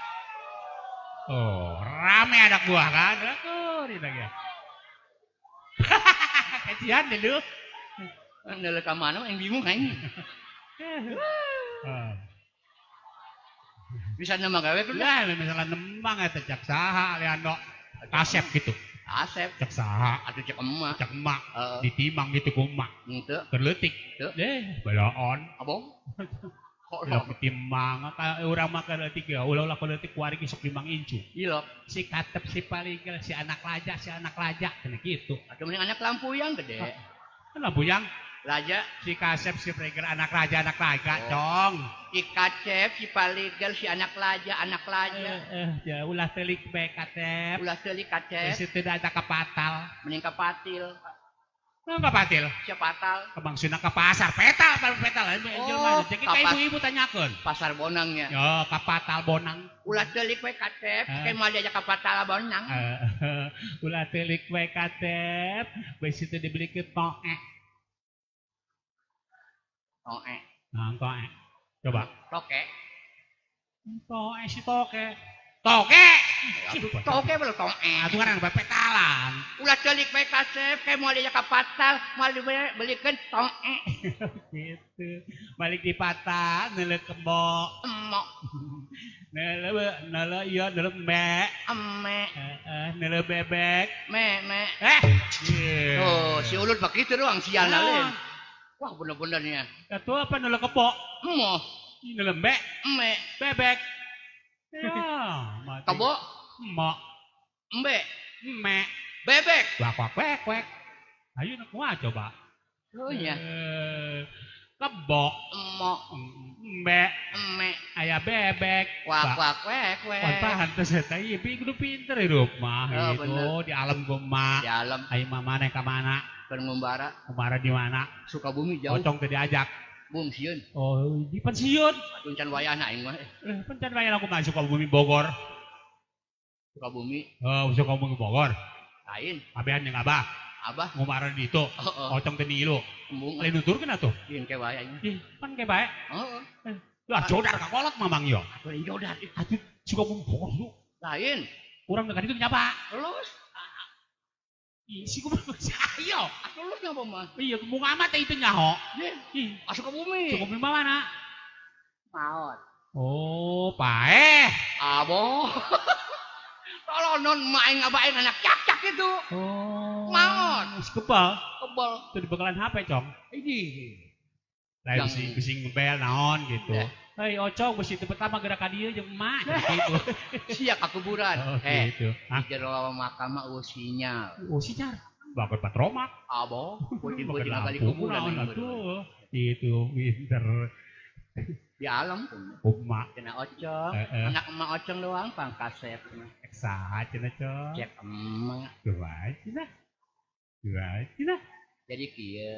Oh, rame anak buah kan? Aduh, ini lagi. Kajian deh lu. Neuleuh ka mana aing bingung aing. Bisa nembang gawe kudu. Lah misalnya nembang eta cak saha Leando. Kasep gitu. Asep. Cak saha. Atuh cek emak. Cak emak. Ditimang gitu ku emak. Henteu. Keur leutik. Teu. Deh, balaon. Abong. Ulah timang ka urang mah keur leutik ya, ulah-ulah keur leutik kuari sok timang incu. Ilok. Si katep si paligel si anak laja cenah kitu. Atuh mending anak lampuyang gede. Lampuyang Raja si kasep si paligel anak raja cong. Si kacep si paligel si anak laja. Ya ulah teulik bae katep. Ulah teulik kacep. Geus teu ada kapatal. Mending kapatil. Nah, kapatil. Siapa patal? Kemangsuna ke pasar, petal, petal. Oh, jadi kayak ibu-ibu tanyakeun. Pasar Bonangnya. Ya, kapatal Bonang. Ulah teulik we katep, kayak moal diajak kapatal Bonang. Ulah teulik we katep, bisi teu dibelikeun toek. Toek. Nah, toek. Coba. Toke. Toek si toke. Toke. Toke belum toke. Atuh kan petalan. Ulah teulik we kasep, kayak moal diajak kapatal, moal dibelikeun toke. Gitu. Balik di patah, neuleuh kebo. Emok. Neuleuh neuleuh ieu neuleuh embe. Eme. Heeh, neuleuh bebek. Me me. Eh. Oh, si Ulut begitu doang sial lain. Wah, bener-benernya. Atuh apa neuleuh kebo? Emoh. Neuleuh embe. Eme. Bebek. Ya, mati. Kebo, emok, embe, eme, bebek. Wak wak wek wek. Ayo nak kuah coba. Oh iya. Kebo, emok, embe, eme, aya bebek. Wak wak wek wek. Wah, pantes eta ieu kudu pinter hirup mah oh, gitu di alam gua. Di alam. Ayo mamane ka mana? Keur ngumbara. Ngumbara di mana? Sukabumi jauh. Ocong teu diajak. Bung sieun. Oh, di pensiun. Pencan wayahna aing mah. Pencan wayahna aku mah Sukabumi Bogor. Sukabumi. Oh, Sukabumi Bogor. Lain. Abehan jeung Abah. Abah ngumaran di itu. Heeh. Ocong teh nilu. Embung. Lain nuturkeun atuh. Ieun ke wae aing. Ih, pan ke bae. Heeh. Lah jodar ka kolot mamang yo. Atuh lain jodar. Atuh Sukabumi Bogor lu. Lain. Urang dekat itu nyapa? Terus. Ih, si kumaha ayo. Atuh lu nyapa mah? Iya, mung amat teh itu nyaho. Ih, asup ke bumi. Sukabumi mah mana? Maot. Oh, paeh. Abo. Tolong non emak aing abah aing anak cak-cak itu. Oh. Maot. Si kebal. Kebal. Itu dibekalan HP, Cong. Ini. Lain bisi ngebel naon gitu. Hei, Ocong bisi itu pertama gerak ka dieu jeung emak gitu. Sia ka kuburan. Oh, gitu. Di jero makam mah eueuh sinyal. Oh, sinyal. Bakal patromak. Abo, puji-puji ngagali kuburan. Atuh. Itu pinter. Di alam emak cenah Ocong, anak emak Ocong doang pangkasep. Saha cenah Cong? Cek emak. Dua cenah. Dua cenah. Jadi kieu.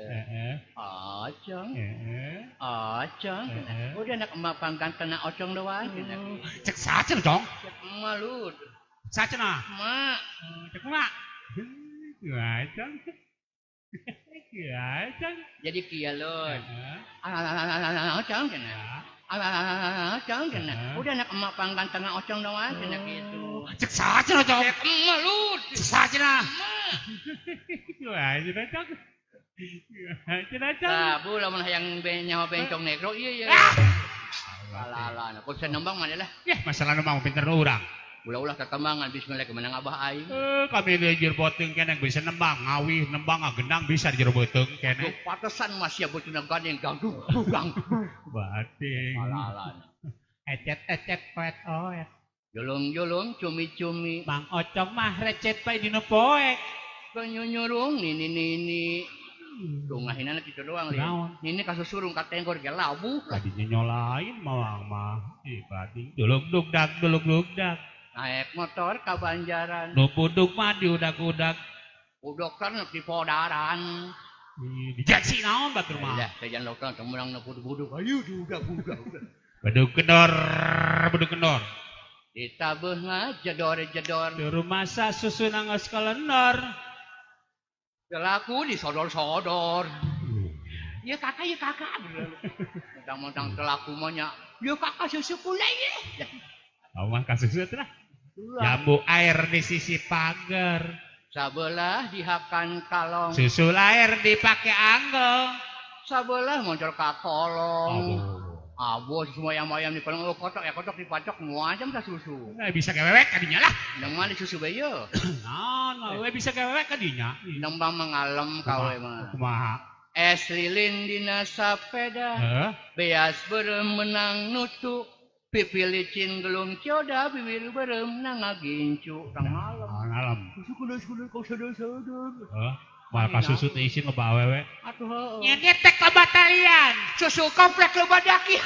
Ocong. Ocong. Udah anak emak pangkantena Ocong doang cenah. Cek saha cenah Cong? Cek emak lu. Saha cenah? Emak. Cek emak. Dua Cong. Dua Cong. Jadi kieu lun. Ocong cenah. Ocong cenah. Udah anak emak pangkantena Ocong doang cenah gitu. Cek saha cenah Cong? Cek emak lu. Cek saha cenah? Dua cenah Cong. Nah, bu lamun hayang nyawa bencong negro iya iya. Alah alah, kun nembang mana lah. Ya, masalah nembang pinter urang. Ulah-ulah katembangan bismillah kemenang abah aing. Kami di jero beuteung keneh bisa nembang, ngawih nembang ngagendang bisa di jero beuteung keneh. Patesan masih beuteung gandeng ganggu gang. Bating. Alah alah. Ecet-ecet poet oet. Julung-julung cumi-cumi. Mang Ocong mah recet bae dina poek. Penyunyurung nini-nini. Dungahinana kitu doang lieu. Nini kasusurung ka tenggor ge labuh. Tadinya nyolain mawang mah. Ih bating dulung dugdak dulung dugdak. Naik motor ka Banjaran. Nu buduk mah diudak-udak. Udokter nu di Podaran. Di jaksi naon batur mah. Lah, sajan dokter teu meunang nu buduk-buduk. Ayo diudak-udak. Bedug kendor, bedug kendor. Ditabeuh ngajedor-jedor. Di rumah susu nangos kalendor. Telaku disodor-sodor. Ya kakak, ya kakak. Mentang-mentang telaku mah nya. Ya kakak susu pula ya. Kamu mah kasusu teh lah. Jambu air di sisi pagar. Sabelah dihakan kalong. Susu lahir dipake anggong. Sabelah muncul ka kolong. Abo semua yang ayam di kolong oh, kotok ya kotok dipacok muajam ka susu. Nah, bisa gewewek kadinya lah. Nang mana susu bae ye. Nah, we bisa gewewek kadinya. Nang bang mengalem kawe mah. Kumaha? Es lilin dina sapeda. Beas beureum menang nutu. Pipi licin gelung cioda bibir beureum nang ngagincu. Tang ngalem. Ngalem. Susu kudu kudu kudu. Heeh. Malah ka susu teh isin loba awewe. Atuh heueuh. Nyetek loba talian. Susu komplek loba daki.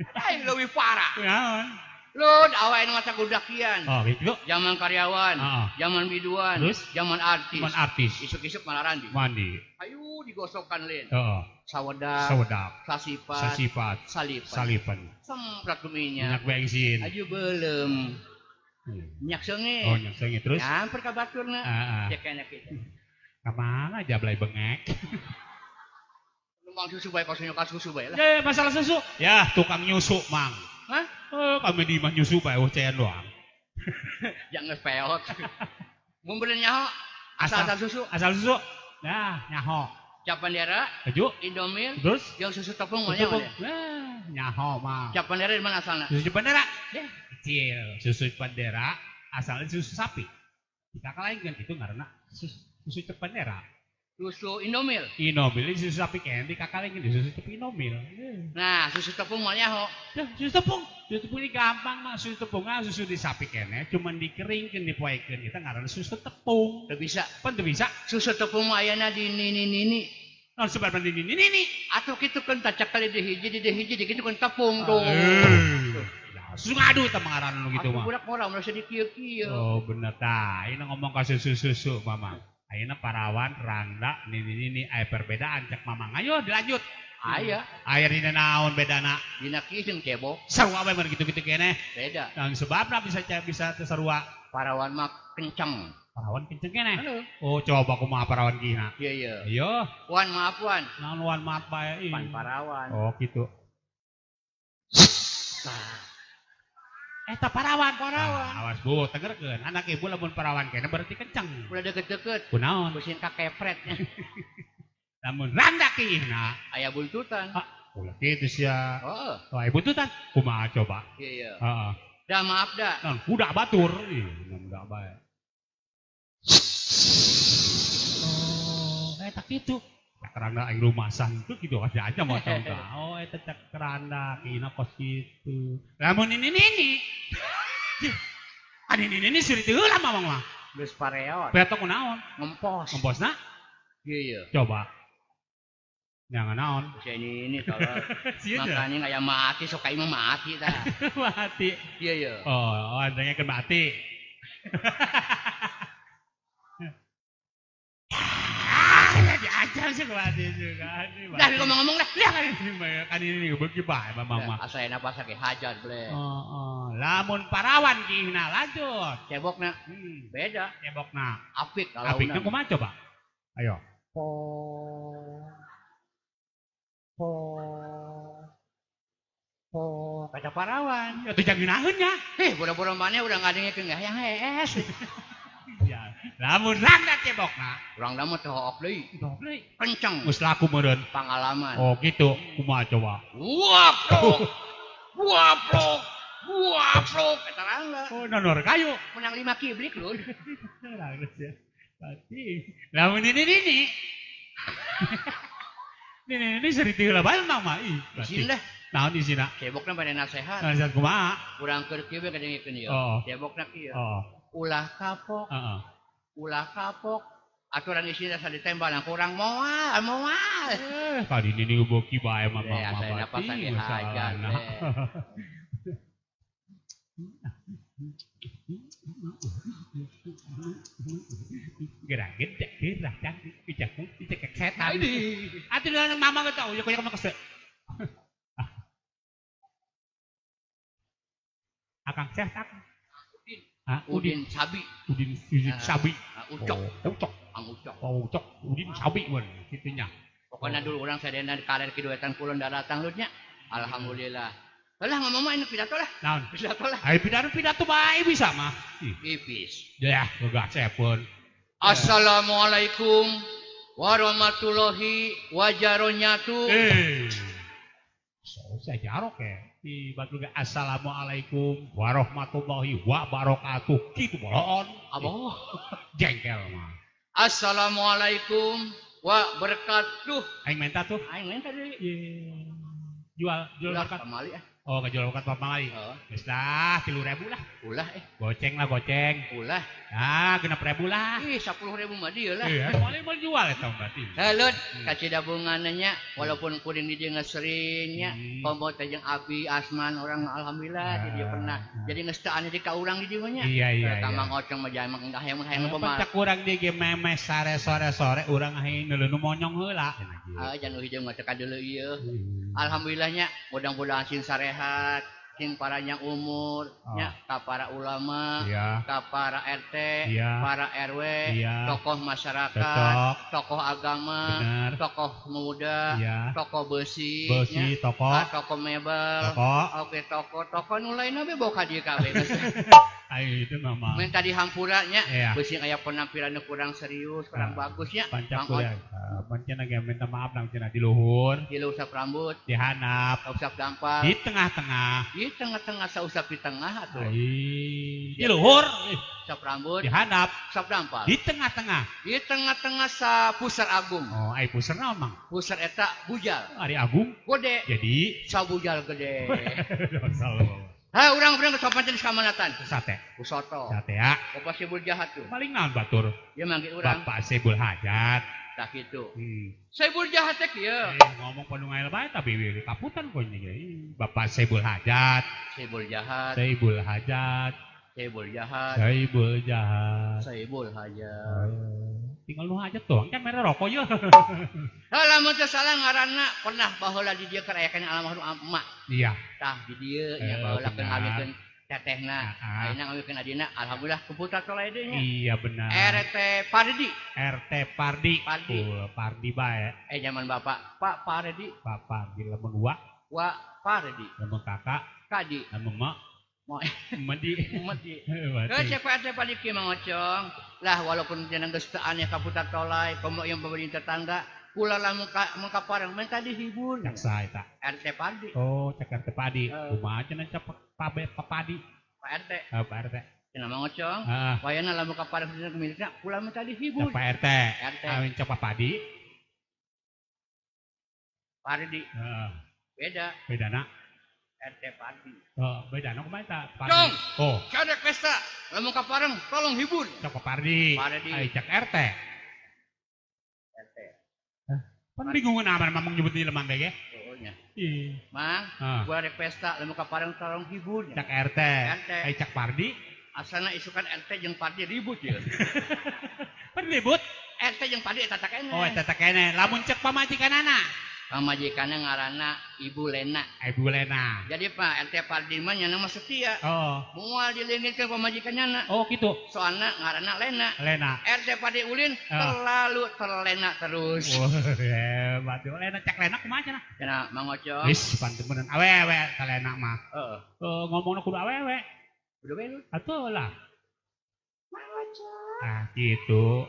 Lain leuwih parah. Kunaon? Lud awewe nu mata gudakian. Oh, gitu. Zaman karyawan, zaman biduan, terus zaman artis. Zaman artis. Isuk-isuk malah mandi. Mandi. Ayo digosokan lin. Heeh. Sawedak. Sawedak. Sasipat. Sasipat. Salipan. Salipan. Semprot minyak. Minyak bensin. Ayo belum. Minyak seungit. Oh, minyak seungit terus. Nyamper ka baturna. Cek enak kitu. Ka mana jablay bengek. Numpang susu bae kos nyokal susu bae lah. Ya, masalah susu. Ya, tukang nyusu, Mang. Hah? Kami di imah nyusu bae cean doang. Jangan peot. Mun bener nyaho asal susu. Asal susu. Nah, nyaho. Cap bendera, Aju, Indomil, terus jeung susu tepung mah nyaho. Nah, nyaho mah. Cap bendera di mana asalna? Susu bendera. Ya, kecil. Susu bendera asalnya susu sapi. Kita kalahin itu karena susu cap bendera. Susu Indomil. Indomil susu sapi kendi kakak lagi susu tepung Indomil. Nah, susu tepung mah nyaho. Ya, susu tepung. Susu tepung ini gampang mah susu tepung ah susu di sapi kene cuman dikeringkeun dipoekeun kita ngaranna susu tepung. Teu bisa. Pan teu bisa. Susu tepung mah ayana di nini-nini. Naon sebabna di nini-nini? Atuh kitu kan tacak kali di hiji di kitu kan tepung tuh. Susu ngadu teh ngaranna nu kitu mah. Atuh budak mah merasa di kieu-kieu. Oh, bener tah. Ayeuna ngomong ka susu-susu mama. Ayeuna parawan rangda nini-nini aya perbedaan cek mamang. Ayo dilanjut. Aya. Aya dina naon bedana? Dina kieu jeung cebok. Sarua bae mun kitu-kitu keneh. Beda. Naon sebabna bisa sarua? Parawan mah kenceng. Parawan kenceng keneh. Oh, coba kumaha parawan kina. Iya iya. Ayo. Wan maaf wan. Naon wan maaf bae. Pan parawan. Oh, kitu. Tah. Eta parawan, parawan. Nah, awas bu, tengerkeun. Anak ibu lamun parawan kene berarti kenceng. Udah deket-deket. Kunaon? Pusing kakepret. Lamun randa kiihna aya buntutan. Ah, ulah kitu sia. Heeh. Oh, aya buntutan. Kumaha coba? Iya iya. Heeh. Dah maaf dah. Naon kuda batur. Ih, kuda bae. Oh, eta kitu. Keranda aing rumasan itu gitu aja aja mau tahu tah. Oh, eta cek keranda kiina kos kitu. Lamun ini nini. Ani nini ini seurit heula mamang mah. Geus pareot. Petok kunaon? Ngempos. Ngemposna? Iya iya. Coba. Jangan naon. Si ini tolong. Makanya kayak mati sok kayak mati tah. Mati. Iya iya. Oh, andanya kan mati. Diajar sih mati juga. Dah ngomong-ngomong lah. Ya kan ini kan ini beuki bae mama. Asa enak pasar ge hajar ble. Oh, lamun parawan kihna lanjut. Cebokna. Beda. Cebokna. Apik kalau. Apikna kumaha coba? Ayo. Po. Po. Po. Kata parawan. Ya tuh jangan ngeunaheun nya. Heh, boro-boro maneh udah ngadengekeun hayang hees. Ya, lamun rangda cebokna. Rangda mah teu hook deui. Hook deui. Kenceng. Geus laku meureun. Pangalaman. Oh, gitu. Kumaha coba? Waplok. Waplok. Waplok eta rangda. Oh, nonor kayu. Menang 5 kiblik lur. Geus ya. Pasti. Lamun ini ini. Ini seri heula bae mah ih. Isin dah. Naon isina? Cebokna bade nasehat. Nasehat kumaha? Urang keur kieu we kadengekeun ieu. Cebokna kieu. Ulah kapok. Ulah kapok. Aturan isina asa ditembak nang kurang moal, moal. Kali ini beuki bae mah mah. Asa napasan ge hajar. Gerak gede, gerak cantik, ijak, ijak setan. Atuh mama ge tau, ya mah kesek. Akang sehat akang. Ah, Udin Sabi. Udin Sabi. Ucok. Ucok. Ang Ucok. Oh, Ucok. Udin Sabi mun kitunya. Pokoknya dulu orang sadayana kaler kiduetan kulon daratang lutnya. Alhamdulillah. Lah ngomong mah ini pidato lah. Naon? Pidato lah. Ayo pidato bae bisa mah. Ipis. Ya, gagah cepun. Assalamualaikum warahmatullahi wabarakatuh. Saya jarok ya. Di batu ge assalamualaikum warahmatullahi wabarakatuh. Kitu bolon. Aboh. Jengkel mah. Assalamualaikum wabarakatuh. Aing menta tuh. Aing menta deui. Jual berkat. Pamali ah. Oh, jual berkat pamali. Geus lah, 3.000 lah. Ulah Goceng lah, goceng. Ulah. Ah, 6.000 lah. Ih, 10.000 mah dieu lah. Iya, moal mau jual eta berarti. Heuh, kacidabunganna nya walaupun kuring di dieu geus sering nya, komo teh jeung Abi Asman orang alhamdulillah di dieu pernah. Jadi geus teu aneh di ka urang di dieu mah nya. Iya. Ka Mang Ocong mah jaman hayang hayang pemar. Pacak urang di ge memes sare sore-sore urang hayang neuleun monyong heula. Ah, jangan hijau mah teu kadeuleu ieu. Alhamdulillahnya mudah-mudahan sing sarehat, sing paranjang umur, nya ka para ulama, ka para RT, para RW, tokoh masyarakat, tokoh agama, tokoh muda, tokoh besi, nya, tokoh, tokoh mebel, oke tokoh nu lainna be bawa ka dieu kabeh. Ayo itu mama. Minta dihampura nya, besi aya penampilan kurang serius, kurang bagus nya. Pancak kuliah. Pancen lagi minta maaf nang cenah di luhur. Di luhur usap rambut, di handap, usap dampar, di tengah-tengah. Di tengah-tengah sausap di tengah atuh. Di luhur, usap rambut, di handap, usap dampar. Di tengah-tengah. Di tengah-tengah sa pusar agung. Oh, ai pusar naon mang? Pusar eta bujal. Ari agung gede. Jadi sabujal gede. Ha, urang-urang kesopan jenis kamanatan. Sate. Usoto. Sate ya. Bapak Sebul jahat tuh. Paling naon batur? Ya manggil urang. Bapak Sebul hajat. Tah kitu. Sebul jahat teh kieu. Ngomong penuh ngael bae tapi kaputan kok ini. Bapak Sebul hajat. Sebul jahat. Sebul hajat. Sebul jahat. Sebul jahat. Sebul hajat. Tinggal nu hajat doang kan mere rokok ye. Hah, lamun teu salah ngaranna pernah baheula di dieu keur aya kana almarhum emak. Iya. Tah di dieu nya baheula keur ngawinkeun tetehna. Ayeuna ngawinkeun adina, alhamdulillah keputar tolai deui nya. Iya benar. RT Pardi. RT Pardi. Pardi. Pardi bae. Zaman bapak, Pak Pardi. Pak Pardi lamun wa. Wa Pardi. Lamun kakak. Kadi. Lamun mak. Medi. Medi. Ke CPRT Pardi ki Mang Ocong. Lah walaupun jeneng geus teu aneh kaputar tolai, komo yang pemerintah tetangga, kula lamun kapareng minta dihibur. Cak saha eta? RT Pardi. Oh, cak RT Pardi. Kumaha cenah cak Pak Padi? Pak RT. Pak RT. Cenah Mang Ocong, wayana lamun kapareng dina milikna kula minta dihibur. Cak Pak RT. Awin cak Pak Padi. Pardi. Heeh. Beda. Bedana RT Pardi. Oh, bedana kumaha eta? Pardi. Cong. Oh, cadek pesta. Lamun kapareng tolong hibur. Cak Pak Pardi. Pardi. Ai cak RT. RT. Pan bingungan aman mamang nyebut di lemang ge. Oh nya. Mang, gua rek pesta lamun kapareng tolong hibur. Cak RT. Ai cak Pardi. Asana isukan RT jeung Pardi ribut ya. Pan ribut? RT jeung Pardi eta keneh. Oh, eta keneh. Lamun cek pamajikanana. Pamajikanna ngaranna Ibu Lena. Ibu Lena. Jadi Pak RT Pardi mah nyana mah setia. Oh. Moal dileungitkeun pamajikanna. Oh gitu. Soalna ngaranna Lena. Lena. RT Pardi ulin terlalu terlena terus. Oh, hebat. Lena cak Lena kumaha cenah? Cenah Mang Ocong. Wis pantemenan awewe ka Lena mah. Heeh. Ngomongna kudu awewe. Kudu we. Atuh lah. Mang Ocong. Ah gitu.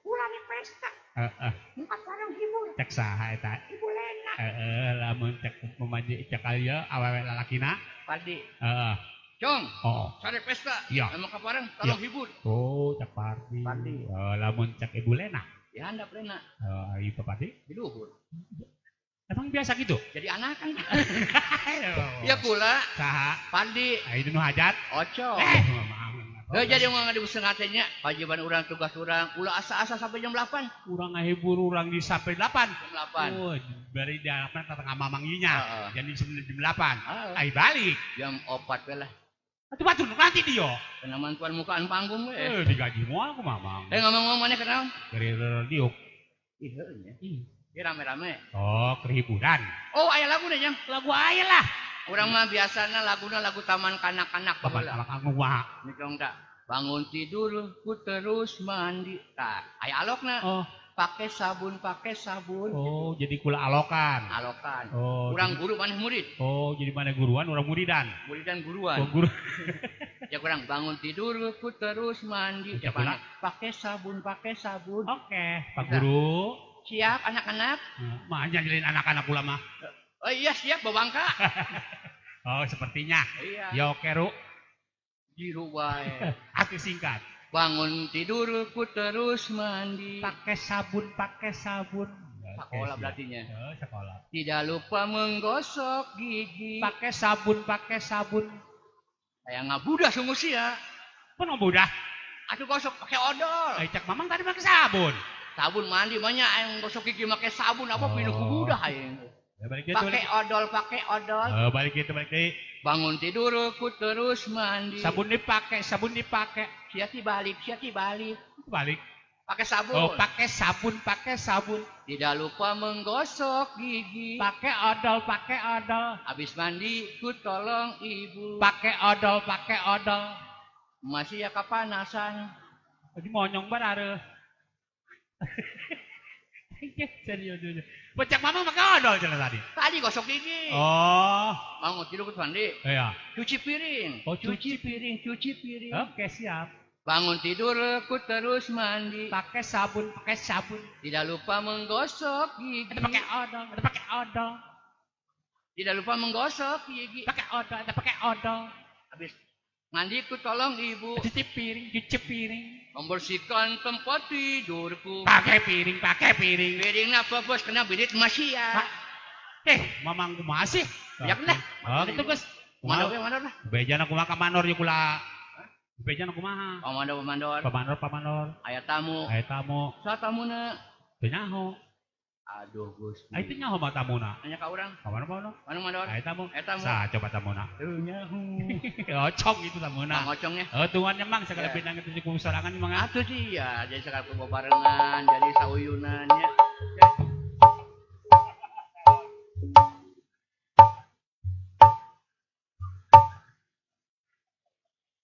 Ulah di pesta. Heeh. Muka parang hibur. Cek saha eta? Ibu Lena. Heeh, lamun cek pemaji cek ieu awewe lalakina. Pardi. Heeh. Cong. Oh. Sare pesta. Iya. Lamun kapareng tolong hibur. Oh, cek Pardi. Pardi. Lamun cek Ibu Lena. Ya handap Lena. Heeh, Ibu Pardi. Di luhur. Emang biasa gitu? Jadi anak kan. Ya kula. Saha? Pardi. Ayo nu hajat. Ocong. Jadi ngomong di nya kewajiban urang tugas urang ulah asa-asa sampai jam 8. Urang ngahibur urang di sampai 8. Jam 8. Oh, bari di 8 tetengah mamang ieu nya. Jadi jam 8. Ai balik. Jam 4 we lah. Atuh batur nanti dia. Kena mantuan mukaan panggung we. Digaji moal ku mamang. Ngomong-ngomong maneh kenaon? Dari radio. Ih heuh nya. Ieu rame-rame. Oh, kehiburan. Oh, aya lagu deh, Jang. Lagu aya lah. Urang mah biasana laguna lagu taman kanak-kanak baheula. Kanak-kanak kumaha? Nyong tak bangun tidur ku terus mandi. Tah, aya alokna. Oh. Pakai sabun, pakai sabun. Oh, gitu. Jadi kula alokan. Alokan. Oh, urang jadi, guru maneh murid. Oh, jadi mana guruan, urang muridan. Muridan guruan. Oh, guru. Ya kurang bangun tidur ku terus mandi. Ya, maneh pakai sabun, pakai sabun. Oke, Pak Guru. Siap anak-anak. Mah nyalin anak-anak kula mah. Oh iya siap babangka. Oh, sepertinya. Iya. Ya oke, Ru. Jiru wae. Aku singkat. Bangun tidur ku terus mandi. Pakai sabun, pakai sabun. Sekolah berartinya. Oh, sekolah. Tidak lupa menggosok gigi. Pakai sabun, pakai sabun. Kayak ngabudah sungguh sia. Pun ngabudah? Aduh gosok pakai odol. Cek mamang tadi pakai sabun. Sabun mandi banyak yang gosok gigi pakai sabun apa pindah kubudah aing. Ya, balik gitu, pakai odol, pakai odol. Oh, balik gitu, balik gitu. Bangun tidur ku terus mandi. Sabun dipakai, sabun dipakai. Sia balik, sia balik. Balik. Pakai sabun. Oh, pakai sabun, pakai sabun. Tidak lupa menggosok gigi. Pakai odol, pakai odol. Habis mandi ku tolong ibu. Pakai odol, pakai odol. Masih ya kepanasan. Jadi monyong barare. Serius, serius. Pecak mama pakai odol jalan tadi. Tadi gosok gigi. Oh. Bangun tidur ke mandi. Iya. Cuci piring. Oh, cuci piring, cuci piring. Oke, siap. Bangun tidur ku terus mandi. Pakai sabun, pakai sabun. Tidak lupa menggosok gigi. Ada pakai odol, ada pakai odol. Tidak lupa menggosok gigi. Pakai odol, ada pakai odol. Habis mandi ku tolong ibu. Cuci piring, cuci piring. Membersihkan tempat tidurku. Pakai piring, pakai piring. Piring apa bos kena birit masih ya. Mamangku masih. Ya kena. Oh, gitu Gus. Mandor, mandor lah. Bejana kumaha ka mandor ye kula. Bejana kumaha? Pamandor, pamandor. Pamandor, pamandor. Aya tamu. Aya tamu. Sa tamuna? Teu nyaho. Aduh Gusti. Ai teu nyaho mah tamuna. Nanya ka urang. Ka mana mana? Mana mandor? Aya tamu. Aya tamu. Sa coba tamuna. Teu nyaho. Ocong itu tamuna. Mang ocongnya. Oh, tungannya mang segala bidang itu cukup sorangan mang. Atuh sih ya, jadi segala barengan, jadi sauyunannya.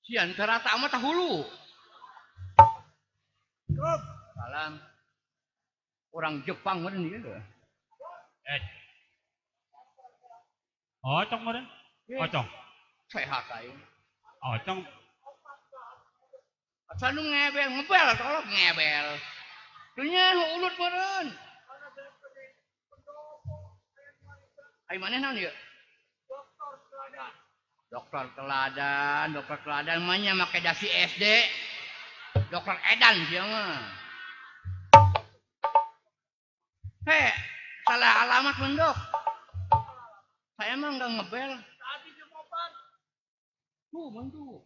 Sian terata amat hulu. Salam. Orang Jepang meureun ieu. Ocong meureun? Ocong. Sehat aing. Ocong. Asa nu ngebel, ngebel tolong ngebel. Teu nya ulut meureun. Ai maneh naon ieu? Dokter teladan. Dokter teladan, dokter teladan mah nya make dasi SD. Dokter edan sia mah. Hei, salah alamat mendok. Saya mah nggak ngebel. Tadi jemopan. Tuh, mantu.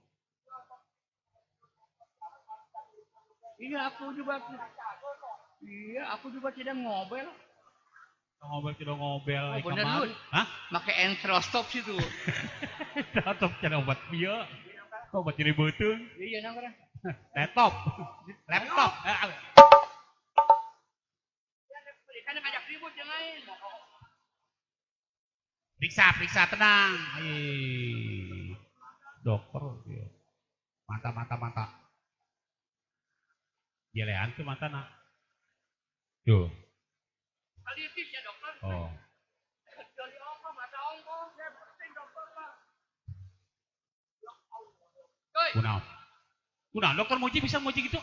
Iya, aku juga. Iya, aku juga tidak ngobel. Ngobel tidak ngobel. Oh, bener lu. Hah? Make entrostop situ. Entrostop cara obat bieu. Obat nyeri beuteung. Iya, nang kana. Laptop. Laptop. Kan ngajak ribut yang lain. Periksa, periksa, tenang. Hei. Dokter. Mata, mata, mata. Jelean tuh mata nak. Tuh. Kalitis ya dokter. Oh. Dari ongko, mata ongko. Saya penting dokter pak. Kunaon? Kunaon dokter muji bisa muji gitu?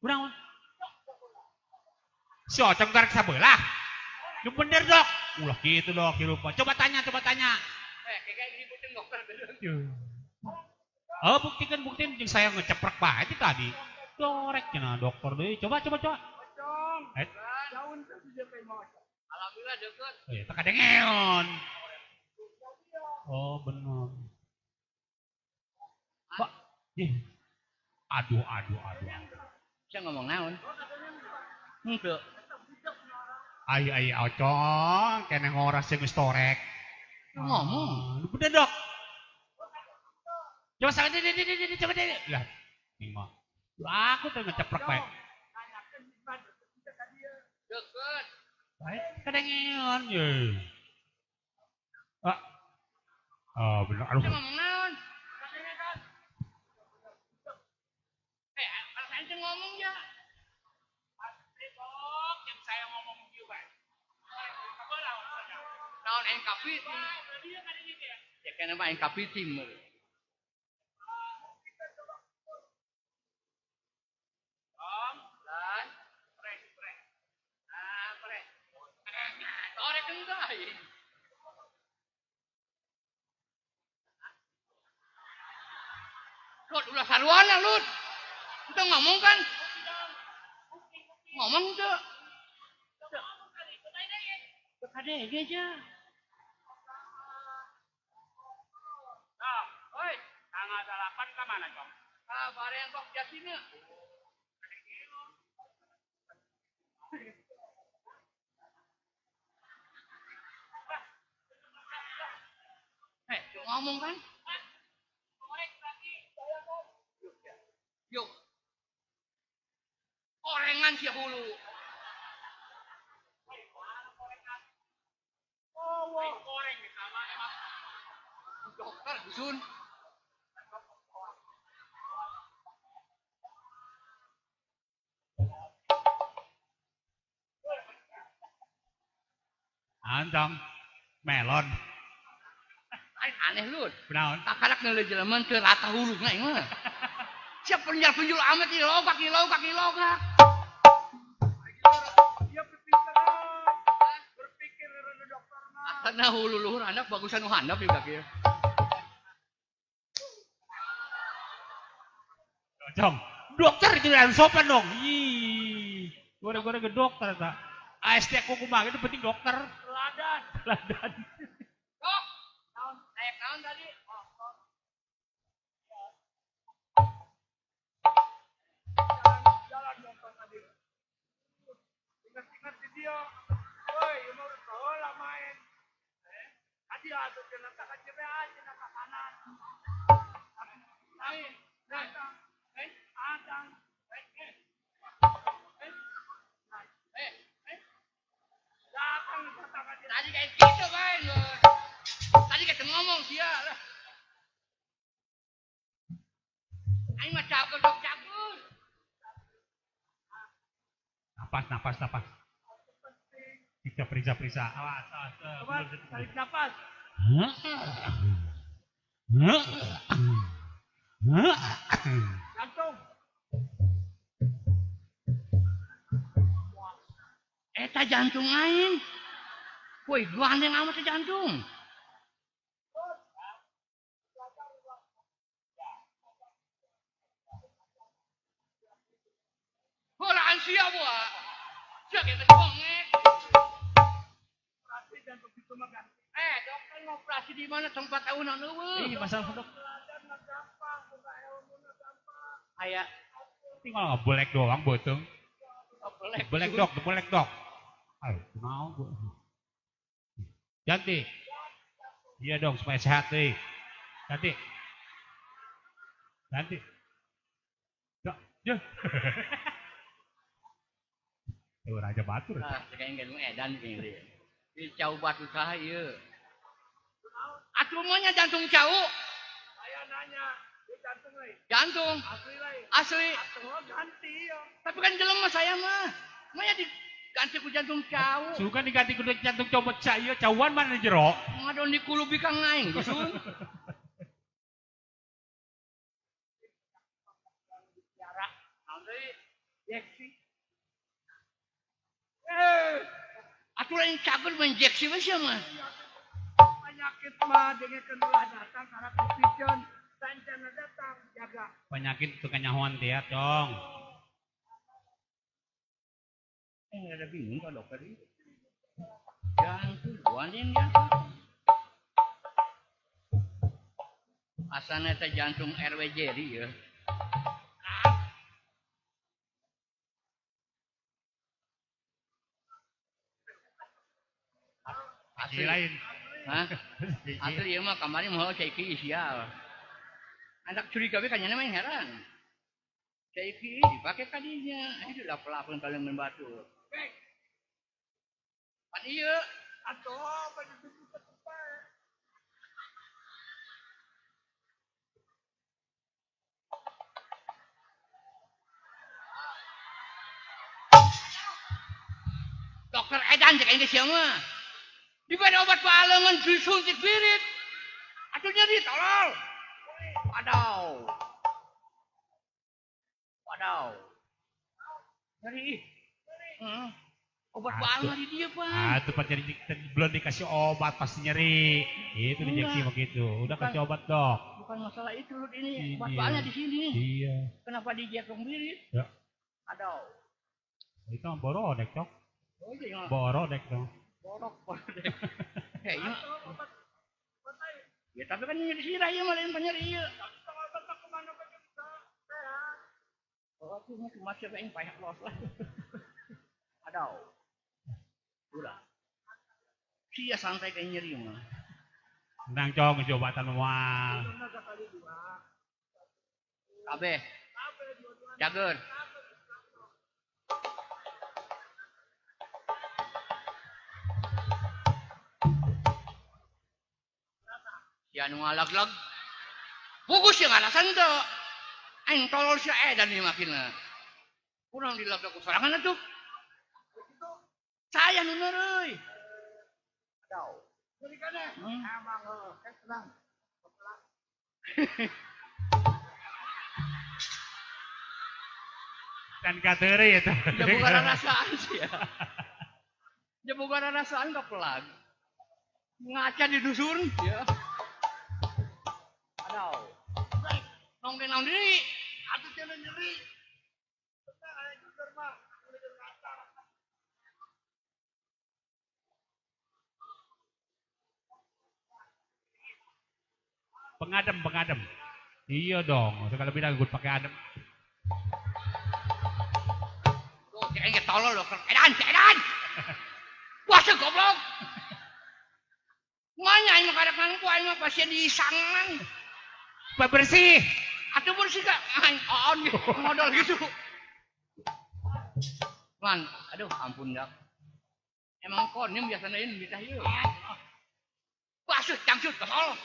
Kunaon? Si Ocong tarik sabelah. Lu bener dok. Ulah gitu dok, lupa. Coba tanya, coba tanya. Kayak ributin dokter. Oh, buktikan, buktikan. Yang saya ngeceprek banget tadi. Dorek cenah dokter deh. Coba, coba, coba. Ocong. Alhamdulillah deket. Oh, ya, tak kadengeon. Oh, benar. Pak, aduh, aduh, aduh. Saya ngomong naon? Henteu. Ai ai Ocong, kene ngoras sing wis torek. Ngomong. Bener, Dok. Coba sangat deh, coba deh. Lah, ini mah. Aku tuh ngeceprek bae. Deket. Bae kadengeon ye. Ah. Oh, bener. Aduh. Saya ngomong naon? Kalau saya ngomong ya. Naon aing kapiting? Ya kana mah aing kapiting meureun. Om, lan, pre, pre. Ah, pre. Torek enggak aing. Lut, ulah saruana, Lut. Itu ngomong kan? Ngomong tuh. Kadege aja. Nah, oi, tanggal 8 ke mana, Cong? Ah, bareng kok jasina. Ngomong kan? Yuk. Orengan sih hulu. Oh, goreng sama emang. Dokter dusun. Antong melon. Aneh lu. Naon? Kakarak neuleuh jelema teu rata huluna ieu mah. Siap penjal-penjul amat ieu logak ieu logak ieu logak. Dia pipinteran. Berpikir rada dokter mah. Karena hulu luhur anak bagusan nu handap ieu kieu. Cong, dokter jangan sopan dong. Ih, gore-gore ke dokter ta. AST kumaha itu penting dokter. Teladan. Teladan. Dok, naon naik naon tadi? Jalan dokter tadi. Ingat-ingat di dia. Woi, ieu mah udah main. Tadi atuh cenah ka CBA cenah ka kanan. Lain, datang. Adang. Datang tadi kayak gitu main. Tadi kayak ngomong dia lah. Aing mah cagur dok cagur. Napas napas napas. Kita periksa periksa. Awas awas. Coba tarik napas. Jantung. Eta jantung aing. Woi, gandeng amat jantung. Holaan sia buah. Sia kita bongek. Operasi jantung itu mah ganti. Dokter ngoperasi di mana tempat eueuh eueuh. Ih, masalah dok. Aya tinggal ngebolek doang beuteung. Bolek dok, bolek dok. Ayo, mau gua. Ganti. Iya dong supaya sehat nih. Ganti. Ganti. Dok, ya. Tuh raja batur. Ah, kayaknya nu edan ini. Di cau batu saha ieu. Atuh mah nya jantung cau. Saya nanya, dia jantung lain. Jantung. Asli lain. Asli. Atuh ganti ya. Tapi kan jelema saya mah. Mah nya diganti ku jantung cau. Suka diganti ku jantung cau pecah ieu cauan mana jero. Ngadon di kulubi kang aing dusun. Atuh lain cager menjeksi we sia mah. Penyakit mah dengekeun ulah datang karena dipikeun sancana datang jaga. Penyakit teu kanyahoan teh ya, Cong. Ada bingung ka dokter ieu. Jantung gandeng jantung. Asana teh jantung RW Jerry ya. Asli lain. Hah? Asli ieu mah kamari moal cai ki sial. Anak curiga we kanyana mah heran. Cai ki dipake kadinya, itu lap-lapeun kaleungeun batu. Pan ieu atuh baju tetep bae. Dokter edan cek aing sia mah. Diberi obat balengan disuntik birit. Atuh nyeri tolol. Wadaw. Wadaw. Nyeri. Heeh. Obat balengan di dia, Pak. Atuh Pak jadi belum dikasih obat pasti nyeri. Itu injeksi begitu. Udah kasih obat, Dok. Bukan masalah itu, Lut, ini obat balnya di sini. Iya. Kenapa dijekong birit? Ya. Aduh. Itu borodek, Dok. Oh, iya. Borodek dong. Borok, borodek. Kayaknya. Ya tapi kan nyeri sirah ya malah penyeri ya. Oh, aku mau cuma siapa yang payah los lah. Aduh. Udah. Sia santai kayak nyeri mah. Nang cong obatan moal. Kabeh. Jager. Sia nu ngalaglag. Bugus yang alasan teu. Aing tolol sia edan ieu makinna. Kurang dilaglag ku sorangan atuh. Saya nu neureui. Aduh. Nyeri kana. Emang heuh, tenang. Dan kateure eta. Ya bukan rasaan sih ya. Ya bukan rasaan ka pelag. Ngaca di dusun ya. Aduh. Nong naon deui? Atuh cenah nyeri. Tenang aya juder mah, udah ngaca. Pengadem, pengadem. Iya dong, sekali lebih gue pakai adem. Tuh, kayaknya tolol loh, edan, edan. Puasa goblok. Manya aing mah karek nangku aing mah pasien disangan. Bersih. Atuh bersih kak, aing on modal gitu. Man, aduh ampun dak. Emang konim biasanya ini bitah ieu. Basuh cangcut tolol.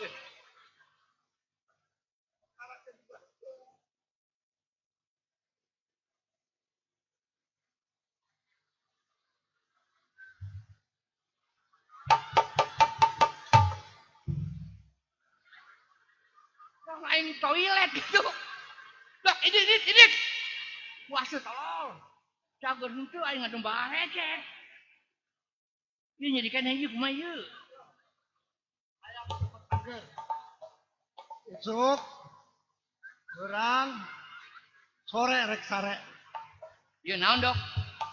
Main toilet gitu. Dok, ini. Wasuh tolol. Cager henteu aing ngadom barecet. Ieu nyadikan ieu kumaha ieu? Hayang cepet cager. Isuk urang sore rek sare. Ieu naon, Dok?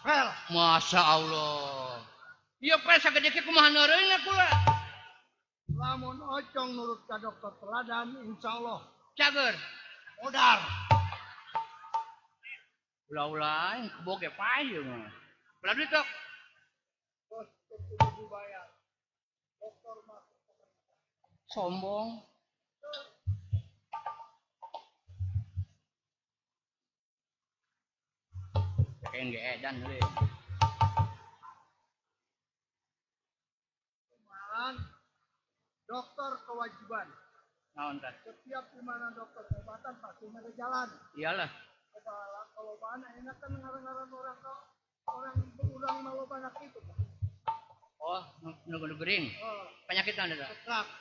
Pel. Masya Allah. Ieu pel sagede kieu kumaha neureuna kula? Lamun ocong nurut ka dokter teladan, insya Allah cager modar. Ulah-ulah yang kebo ge paeh ieu mah. Ulah duit, Dok. Bos kudu bayar. Dokter mah sombong. Kayak ge edan deui. Cuman dokter kewajiban. Naon tah? Setiap di mana dokter pengobatan pasti ada jalan. Iyalah. Kalau mana enak kan ngaran-ngaran orang orang urang malu banyak itu. Oh, nu gering. Oh. Penyakit naon eta? Stroke.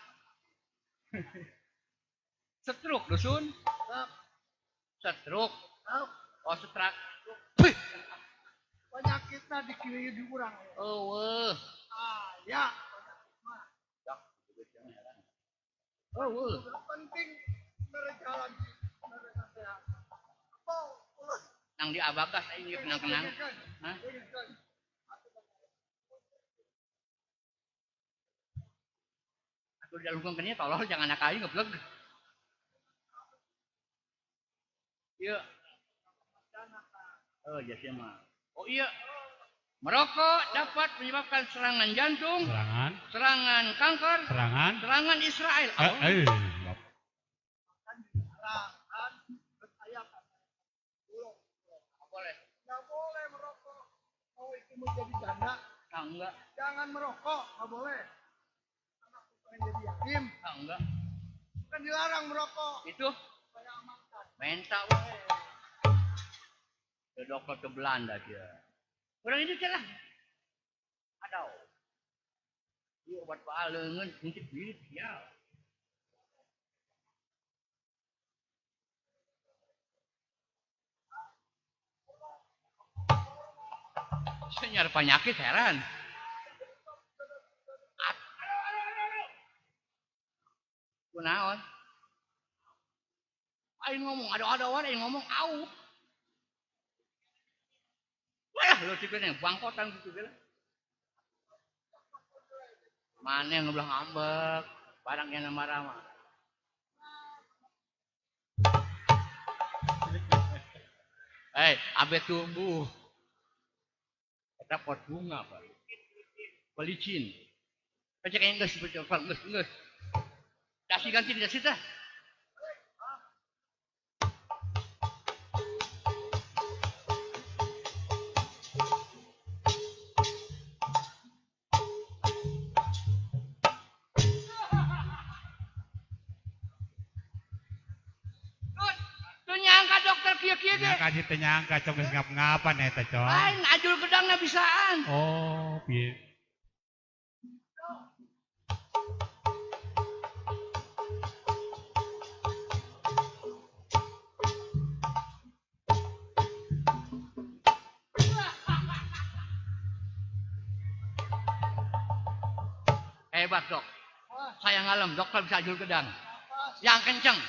Stroke dusun. Stroke. Stroke. Oh, stroke. Penyakitnya di kiri di urang. Oh, ah, ya. Oh, penting berjalan mereka sehat. Oh, nang di abakas aing ieu kenang-kenang. Hah? Atuh dialungkeun ka tolol jangan anak aing ngebleg. Ieu. Oh, jasa mah. Oh iya. Merokok dapat menyebabkan serangan jantung, serangan kanker, serangan Israel. Boleh. Nggak boleh merokok. Mau itu menjadi janda? Enggak. Jangan merokok, nggak boleh. Anak pengen jadi yatim? Enggak. Bukan dilarang merokok. Itu? Supaya amankan. Minta wae. Dokter ke Belanda dia. Orang ini lah. Aduh. Ieu obat paaleungeun henteu birit sial. Nyar penyakit heran. Kunaon? Aing ngomong ado-adoan, aing ngomong au. Wah, lu tipenya bangkotan gitu gila. Mana yang ngebelah ngambek, barang yang marah mah. Eh, abe tumbuh. Eta pot bunga, Pak. Pelicin. Cek yang geus geus geus. Kasih ganti di dasi tah. Nyangka dokter kieu-kieu ge. Nyangka sih teu nyangka cong geus ngap-ngapan eta cong. Lain ajul gedangna bisaan. Oh, piye. Hebat dok. Saya ngalem dokter bisa ajul gedang. Yang kenceng.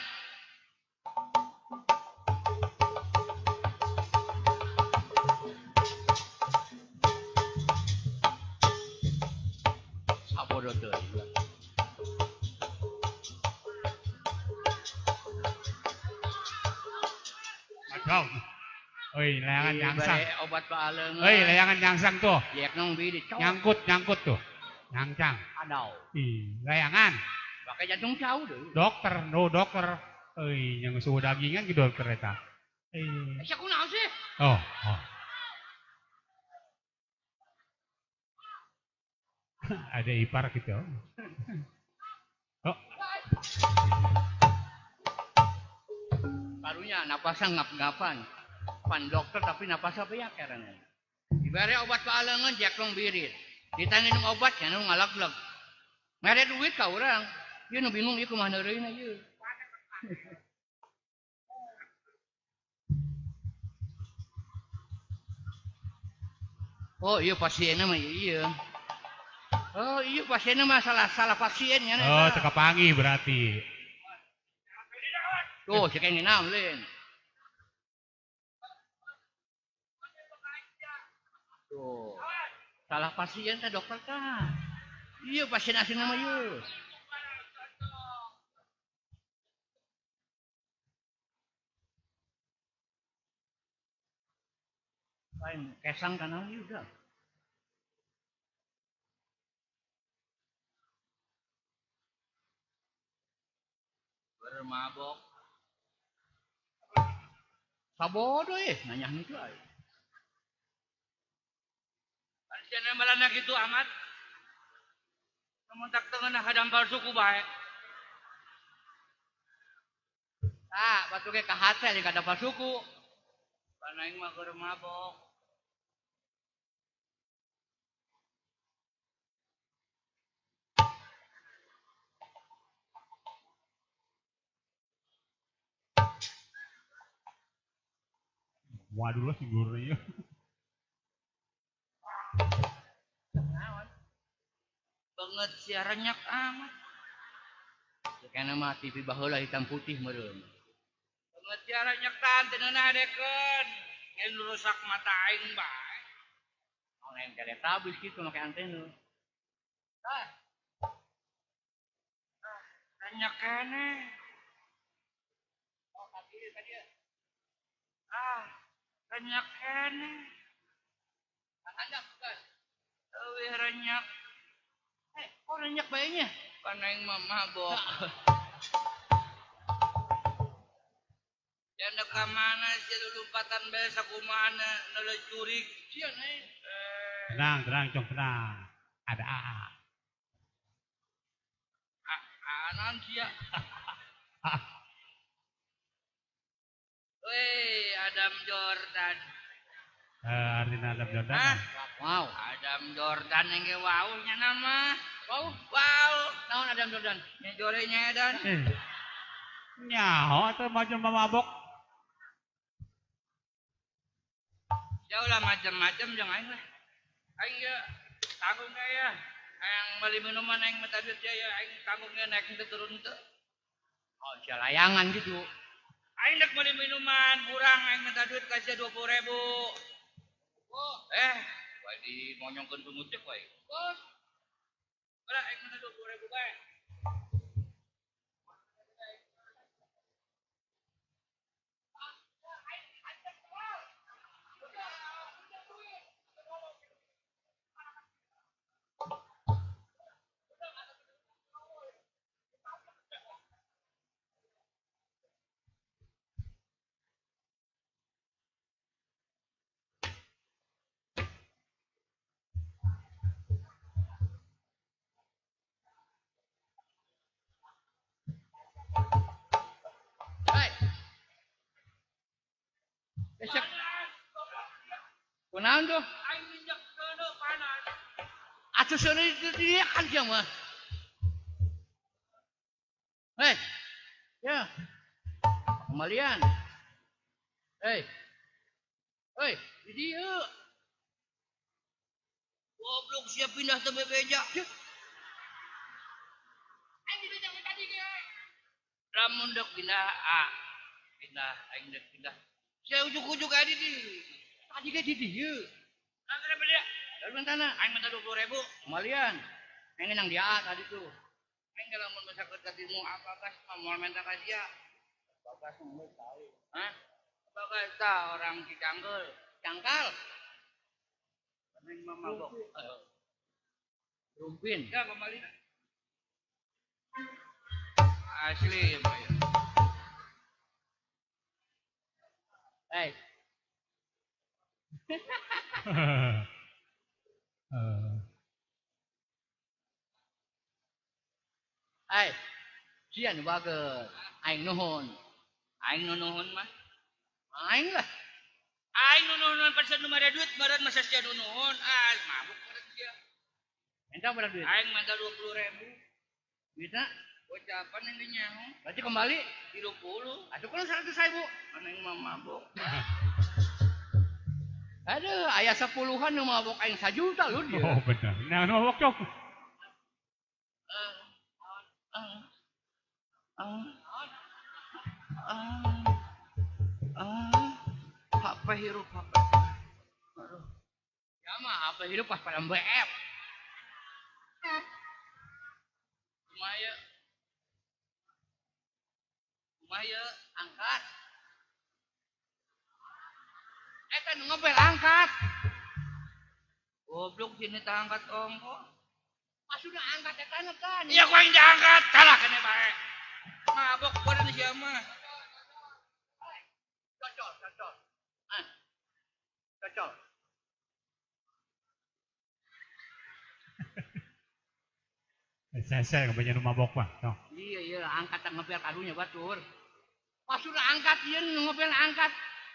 Sabodo teuing. Aduh. Oi, layangan nyangsang. Obat paaleungeun. Oi, layangan nyangsang tuh. Jek nong bidi. Nyangkut, nyangkut tuh. Nyangcang. Adau. Ih, layangan. Pakai jantung jauh deh. Dokter, no dokter. Euy, yang suhu dagingan gitu dokter eta. Eh. Sia kunaon sih? Oh, oh. Ada ipar gitu. Oh. Barunya napasnya ngap-ngapan. Pan dokter tapi napasnya apa ya karena. Dibere obat paaleungeun jek tong birit. Ditanya minum obat ya nu ngalagleg. Mere duit ka urang. Ieu nu bingung ieu kumaha neureuna ieu. Oh, iya pasienna mah ieu. Oh, iya pasienna mah salah pasien nya. Oh, teu kapanggih berarti. Tuh, si kenging naon lain. Tuh. Salah pasien teh dokter tah. Iya pasien asli nama ieu. Lain kesang kana ieu udah. Bermabok. Sabodo eh nanya henteu aya. Pasien malana kitu amat. Namun tak tengah hadampal suku bae. Ah, batu ge ka hate jeung kadampal suku. Pan aing mah keur mabok. Waduh lah si gurih. Banget siarannya amat. Karena mah TV baheula hitam putih meureun. Banget siarannya tan teu neunah dekeun. Ngeun rusak mata aing bae. Naon aing teletabis kitu make antena. Tah. Renyak keneh. Oh, ka dieu ka dieu. Ah, renyak keneh. Handap bukan. Eueuh renyak. Eh, kok renyak bae nya? Pan aing mah mabok. Jangan ka mana sih lompatan bae sakumana neuleuh jurig sieun aing. Tenang, tenang, cong, tenang. Ada AA. Aanan sia. Weh, Adam Jordan. Artinya Adam Jordan. Ah, Wow. Adam Jordan yang ge wow nya nama. Wow. Wow. Naon Adam Jordan? Nya jore nya edan. Nyaho atuh mah jelema mabok. Jauh lah macam-macam jeung aing lah. Aing ge tanggung ya. Aing meuli minuman aing minta duit ya, aing tanggung ya naik teu turun teu. Oh, sia layangan gitu. Aing dek meuli minuman kurang aing minta duit ka sia 20.000. Oh, wae dimonyongkeun sungut cek wae. Bos. Ulah aing minta 20.000 bae. Hei. Besok. Kunaon tuh? Aing minjek seuneu panas. Atuh seuneu itu dia kan sia mah. Hei. Ya. Kembalian. Hei. Hei, di dieu. Goblok sia pindah teu bebeja. Aing di dieu tadi ge. Lamun dek pindah A. Pindah aing dek pindah. Sia ujuk-ujuk aya di dieu. Tadi ge di dieu. Nah, kenapa dia? Dari mana? Aing minta 20.000. Kembalian. Aing nang dia tadi tuh. Aing lamun masakeun ka timu apa kas mah moal minta ka sia. Bagas mah tahu. Hah? Bagas tah orang Cicanggel. Cangkal. Aing mah mabok. Rumpin. Ya kembali. Asli mah ya. Hei. Hei. Sia nu bager. Aing nuhun. Aing nu nuhun mah. Aing lah. Aing nu nuhun pasal nu mere duit meureun masa sia nu nuhun. Ah, mabuk meureun sia. Minta berapa duit? Aing minta 20.000. Duitna? Gocapan yang nyaho. Berarti kembali 30. Atuh kudu 100.000. Aing mah mabuk. Aduh, aya 10-an nu mabok aing 1 juta lho dia. Oh bener. Nah, nu mabok cok. HP hirup HP. Aduh. Ya mah HP hirup pas pada BF. Kumaha ya? Kumaha ya? Angkat. Eta nu ngebel angkat. Goblok sini tak angkat ongko. Maksudna angkat eta kan. Iya ku aing diangkat, kalah kene bae. Mabok badan sia mah. Cocol, cocol. Ah. Cocol. Sese kebanyakan nu mabok mah. No. Iya, iya, angkat ngebel karunya batur. Maksudna angkat ieu nu ngebel angkat.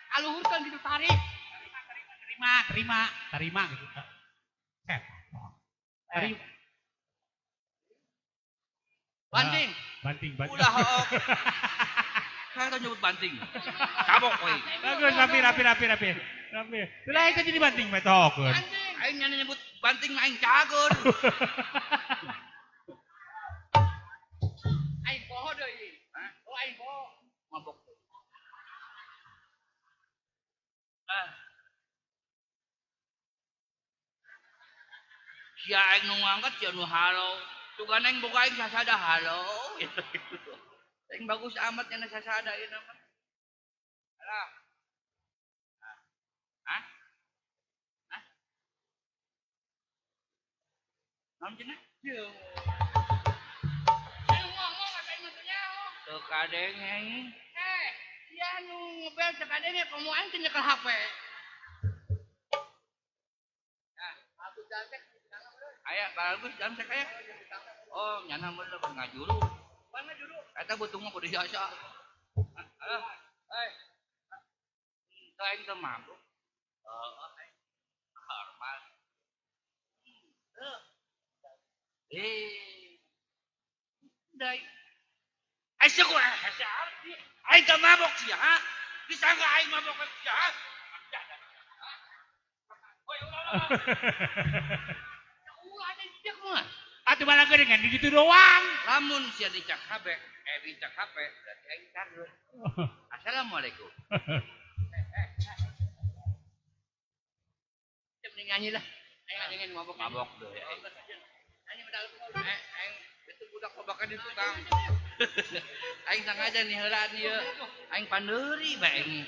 Kaluhurkeun gitu tarik. Terima, terima, terima gitu. Set. Terima. Banting. Banting, banting. Ulah hook. Saya tau nyebut banting. Kabok kowe. Bagus, rapi, rapi, rapi, rapi. Rapi. Ulah itu jadi banting metokeun. Banting. Aing nya nyebut banting mah aing cagur. Aing poho deui. Hah? Oh aing poho. Mabok. Ah. Sia aing nu ngangkat sia nu halo. Tugan aing boga aing sasada halo. Gitu. Aing bagus amat nya sasada ieu mah. Alah. Hah? Hah? Naon cenah? Ieu. Anu ngomong kata aing mah teu nyaho. Teu kadenge. Eh, sia nu ngebel teu kadenge komo aing teu nyekel HP. Nah, aku jantek aya bagus jam sek aya. Oh, nyana mun leukeun ngajuru. Pan ngajuru. Eta beutung mah kudu sia-sia. Alah, eh. Teu aing teu mabuk. Heeh, aing normal. Dai. Ai sia kok aing teu mabok sia, ha? Disangka aing mabok sia, ha? Woi, ulah. Ulah ada jejak mah. Atuh malah geuningan di ditu doang. Lamun sia dicak HP, dicak HP berarti aing tareuh. Assalamualaikum. Mending nyanyi lah. Aing nyanyi mabok. Mabok deh. Nyanyi aing itu budak kobakan di tukang. Aing sengaja nih heulaan ieu. Aing pandeuri bae aing.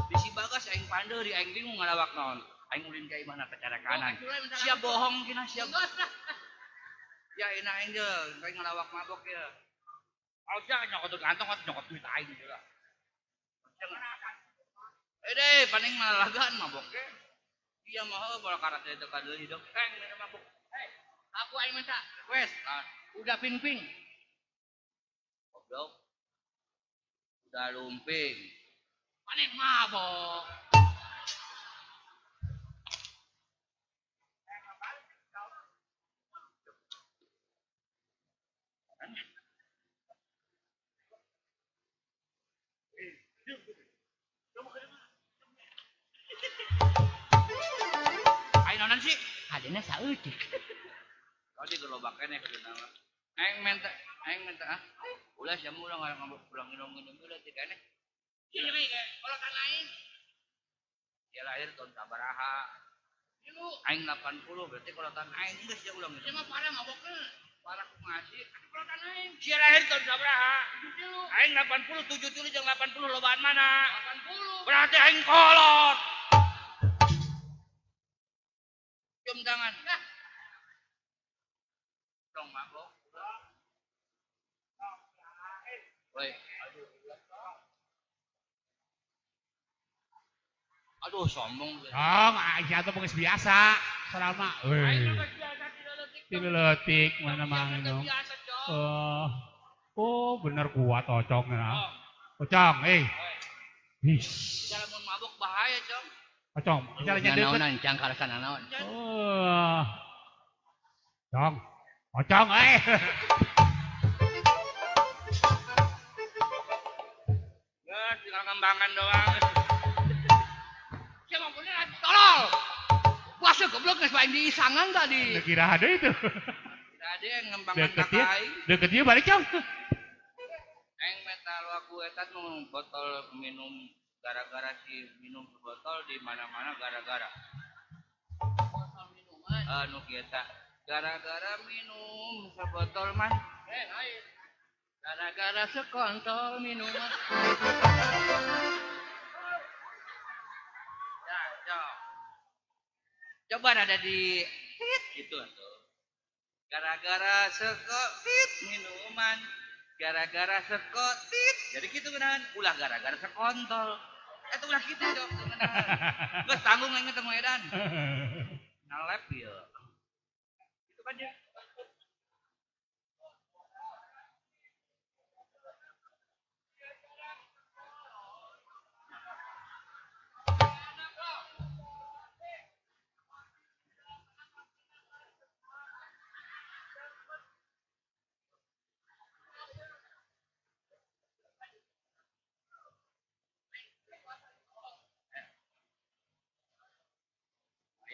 Di si Bagas aing pandeuri, aing bingung ngalawak naon. Aing ulin ka imahna cara kanan. Sia bohong kina sia. Ya enak aing ge, aing ngalawak mabok ya. Sia nyokot kantong nyokot duit aing lah. Deh, paling malalagaan mabok ge. Iya mah bola karat itu kadeuli dong. Keng minum mabok. Hei, aku aing minta request. Udah ping-ping. Goblok. Udah lumping. Paling mabok. Ayo nonan sih. Adena saeutik. Kau di gerobak keneh kudu nama. Aing minta ah. Ulah sia ulah nggak pulang minum-minum ulah teh keneh. Ciri kolotan lain. Dia lahir tahun sabaraha? Aing 80 berarti kolotan aing geus sia ulah minum. Sia mah parah mabokna. Parah kumaha sih? Kolotan aing. Sia lahir tahun sabaraha? 73. Aing 80 73 jeung 80 lobaan mana? 80. Berarti aing kolot. Cium tangan. Nah. Dong mabok. Woi, aduh sombong. Dong, Aisyah tuh geus biasa. Selama. Aing mah biasa ti leutik mana mang itu. Oh, bener kuat Ocong ya. Ocong, eh. His. Lamun mabok bahaya, Cong. Ocong, caranya deket. Naonan cangkar sana naon. Oh. Cong. Ocong, eh. Ya, tinggal ngembangan doang. Sia mah beneran tolol. Puasa goblok geus bae diisangan tadi. Kira ada itu. Kira ada yang ngembangan ka aing. Deket dia balik, Cong. Aing meta aku eta nu botol minum gara-gara si minum botol di mana-mana gara-gara. Botol minuman. Anu kieu tah. Gara-gara minum sebotol mah. Lain. Gara-gara sekontol minuman. Ya, Cong. Coba ada di tit gitu tuh. Gara-gara sekotit minuman, gara-gara sekotit. Jadi gitu kenalan, ulah gara-gara sekontol. Eta ulah kitu dong kenalan. Geus tanggung aing teh edan. Nalep ieu. Itu kan dia.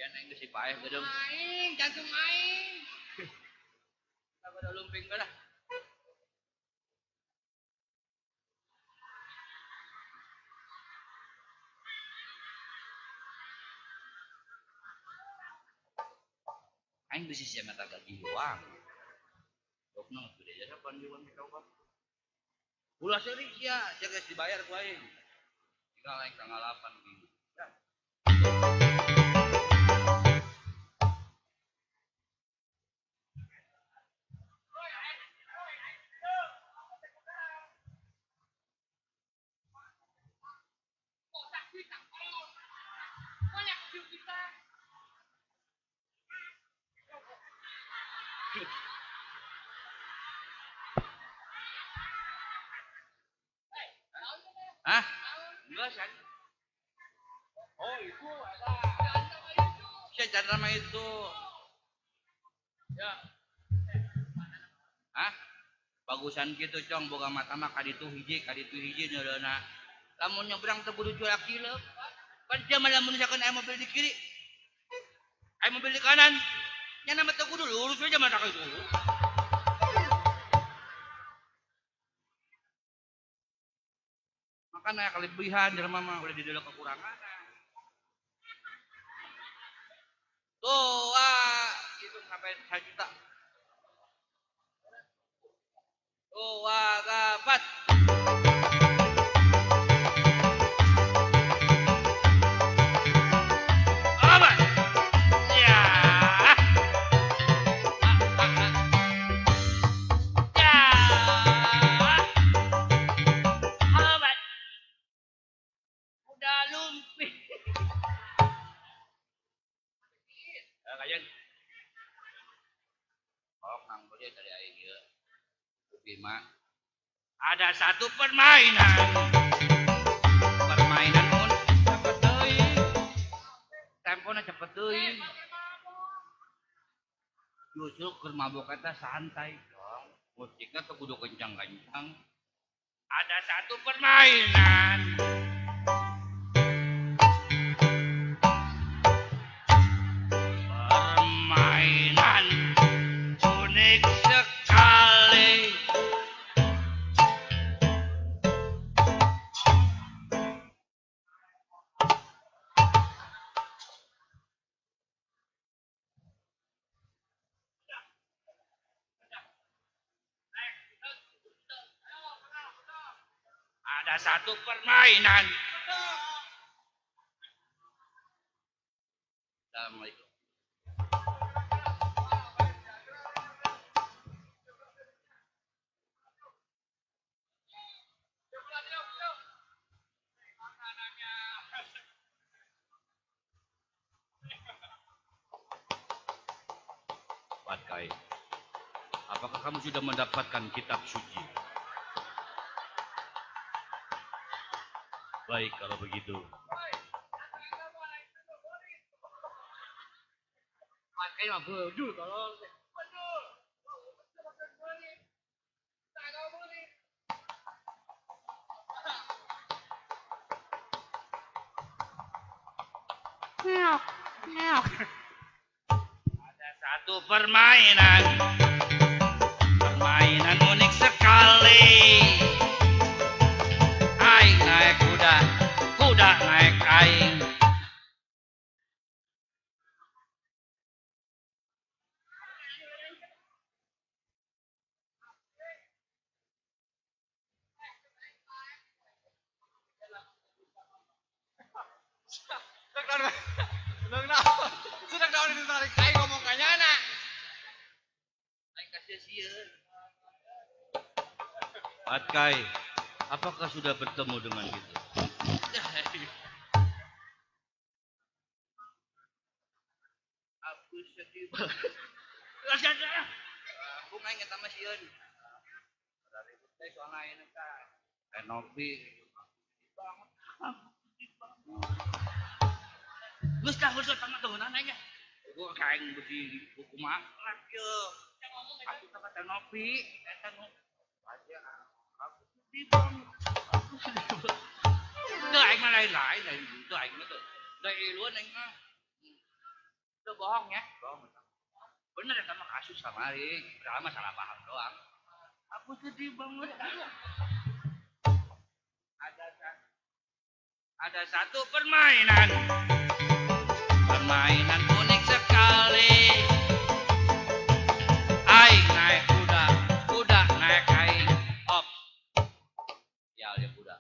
Aing geus paeh gedung. Aing jantung aing. Kita pada lumping lah. Aing bisi sia mata gaji uang. Dokna gede jasa pan juan ka obat. Ulah seuri sia, sia geus dibayar ku aing. Tinggal aing tanggal 8 minggu. Ya. Hah? Enggak, San. Oh, itu ada. Saya cari nama itu. Ya. Hah? Bagusan kitu cong boga mata mah ka ditu hiji, ka ditu hiji neureuna. Lamun nyebrang teu kudu curak cileup. Pan sia mah lamun misalkan aya mobil di kiri, aya mobil di kanan, nya mah teu kudu lurus we mata ka itu. Makana aya kelebihan jelema mah ulah didelok kekurangan. Tuh, ah, itu sampai 1 juta. 2, 3, 4. Apa? Ya. Ya. Apa? Udah lumpi. Kalian. Oh, nang boleh dari aing ieu. Bima. Ada satu permainan. Permainan mun cepet teuing. Tempona cepet teuing. Justru keur mabok eta santai dong. Musiknya teu kudu kencang-kencang. Ada satu permainan. Permainan unik sekali. Ada satu permainan. Assalamualaikum. Patkai, apakah kamu sudah mendapatkan kitab suci? Baik kalau begitu. Patkai mah bedul tolong. Bedul. Ada satu permainan. Permainan unik sekali. Aing naik kuda, kuda naik aing. Sudah daun ditarik aing ngomong ka nyana. Aing kasih sieun. Patkai, apakah sudah bertemu dengan kita? Aku sedih banget. Aku main sama sieun. Ribut teh soalna ayeuna teh. Nopi banget. Aku sedih banget. Geus tah geus tah temenan aing. Gua kaing beusi buku maklak ye. Aku teh kata Nopi, eta nu aja aku sedih banget. Aku sedih banget. Teu aing mah lain-lain, lain teu aing mah teu. Teu iluan aing mah. Teu bohong ya, bohong. Bener eta mah kasus kamari, drama salah paham doang. Aku sedih banget. Ada satu permainan. Permainan unik sekali. Aing naik kuda, kuda naik aing. Op. Ya dia kuda.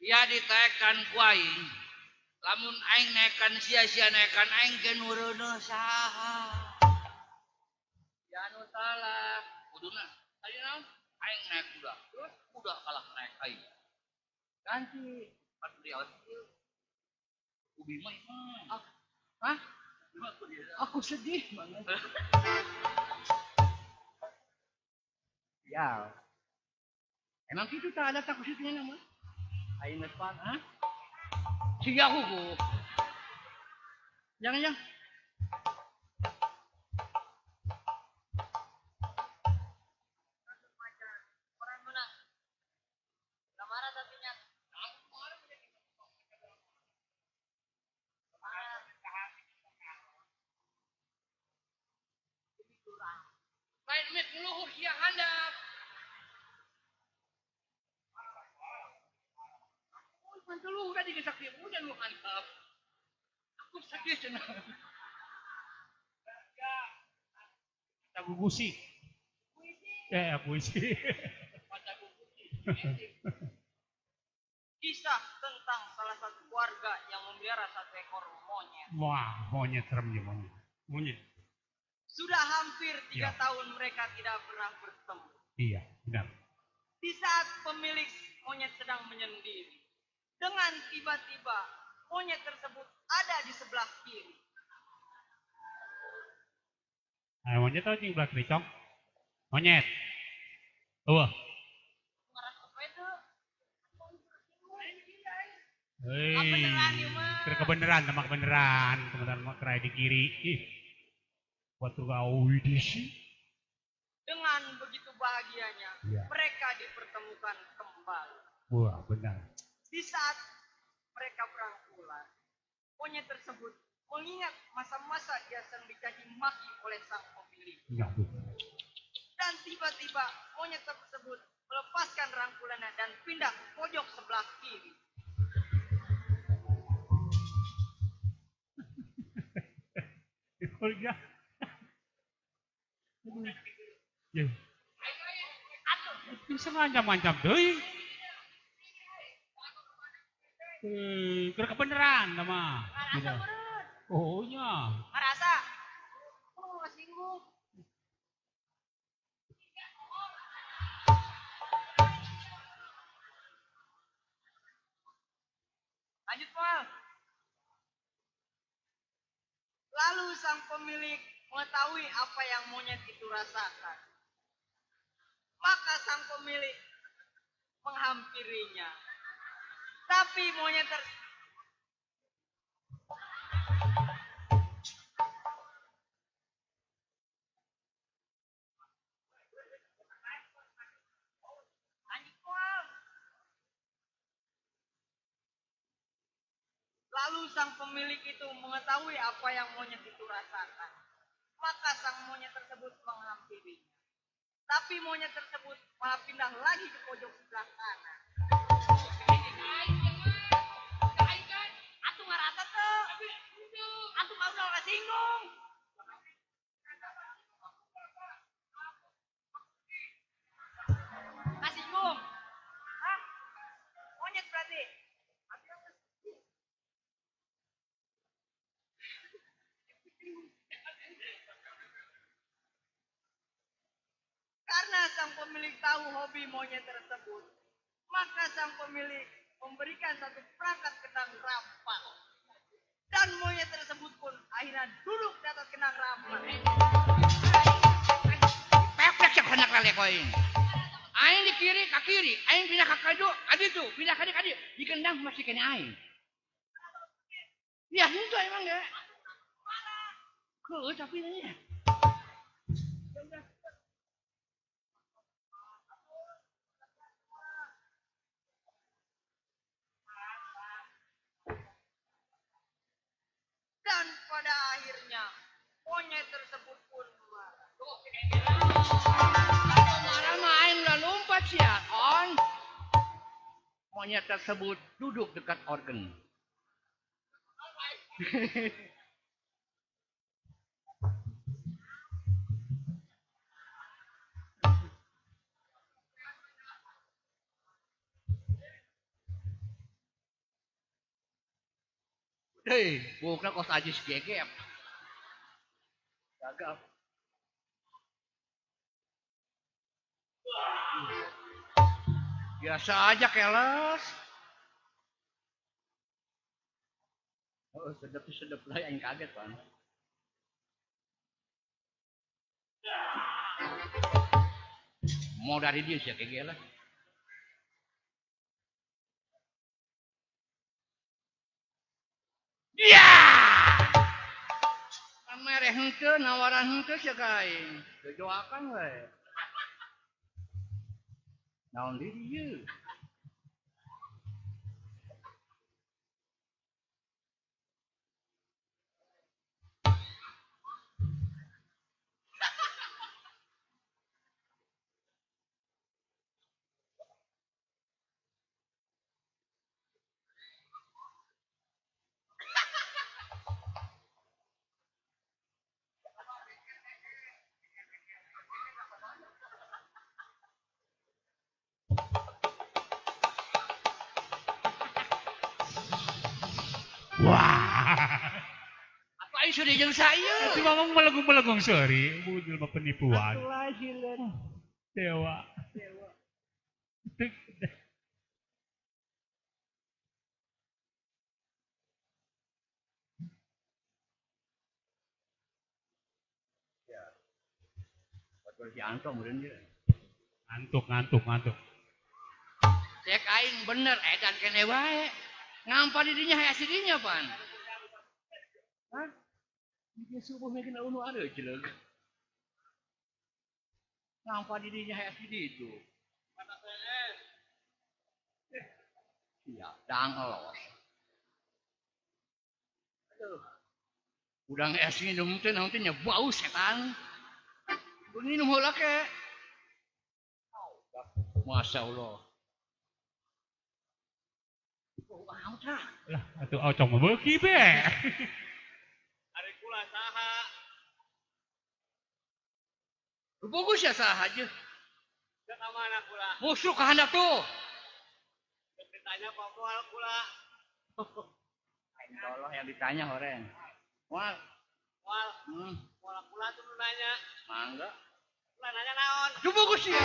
Sia ditaekan ku aing. Lamun aing naekan sia-sia naekan aing ke nu reuneuh saha. Ya anu salah. Kuduna tadi naon? Aing naik kuda. Terus kuda kalah naik aing. Ganti. Pan beli awas ieu. Ubi mah mah. Hah? Aku sedih banget. Ya. Emang gitu tak ada takut situnya nama? Aing geus pan, ha? Sia hukum. Jangan jangan. Mantap. Aku sedih cenah. Kita gugusi. Puisi. Kisah tentang salah satu keluarga yang memelihara satu ekor monyet. Wah, monyet serem ya monyet. Monyet. Sudah hampir 3 tahun mereka tidak pernah bertemu. Iya, benar. Di saat pemilik monyet sedang menyendiri, dengan tiba-tiba monyet tersebut ada di sebelah kiri. Nah, monyet atau di sebelah kiri, Cong? Monyet. Wah. Hei, kebenaran sama kebenaran, kebenaran kerai di kiri. Ih, buat sih. Dengan begitu bahagianya, mereka dipertemukan kembali. Wah, benar. Di saat mereka berangkulan, monyet tersebut mengingat masa-masa dia sering dicaci maki oleh sang pemilik. Ya, dan tiba-tiba monyet tersebut melepaskan rangkulannya dan pindah ke pojok sebelah kiri. Ya. Ya. Bisa ngancam-ngancam deui. Keur kebeneran mah. Oh nya. Ngarasa. Oh, singgung. Lanjut, Mal. Lalu sang pemilik mengetahui apa yang monyet itu rasakan. Maka sang pemilik menghampirinya. Tapi monyet Lalu sang pemilik itu mengetahui apa yang monyet itu rasakan. Maka sang monyet tersebut menghampirinya. Tapi monyet tersebut malah pindah lagi ke pojok sebelah kanan. Atuh ngarasa tuh. Atuh mau udah singgung. Kasinggung. Hah? Monyet berarti. Karena sang pemilik tahu hobi monyet tersebut, maka sang pemilik memberikan satu perangkat kendang rampak. Dan monyet tersebut pun akhirnya duduk di atas kendang rampak. Peplek siap hendak lale koin. Aing di kiri, ke kiri, aing pindah ke kadu, adi tuh, pindah ke kadi, di kendang masih kena aing. Ya itu emang ya. Kau tapi nanya. Dan pada akhirnya monyet tersebut pun marah. Marah mah aing udah lompat sia, on. Monyet tersebut duduk dekat organ. Hei, bukan kos ajis gegep. Gagap. Biasa aja keles. Oh, sedep-sedep lah yang kaget, Bang. Mau dari dia sih kayak lah. Ya! Mereh henteu nawaran henteu sia ka aing. Doakan we. Naon deui ieu? Wah. Apa aing seuri jeung saya? Atuh mamang melegung-melegung seuri, mujul mah penipuan. Dewa. Dewa. Ya. Si Anto meureun dia. Ngantuk. Cek aing bener edan kene wae. Ngampa di dinya hayang dinya pan. Hah? Di subuh mah kena unu ada jeleug. Ngampa di dinya hayang di ditu. Iya, dang elos. Aduh. Udang es minum teh naon teh nya bau setan. Minum heula ke. Masya Allah. Lah, atuh ocong mah beuki be. Ari kula saha? Bagus ya saha aja. Ka mana kula? Musuh ka handap tuh. Ditanya apa moal kula? Aing tolong yang ditanya horeng. Moal. Moal. Moal kula tuh nu nanya. Mangga. Kula nanya naon? Duh bagus ya.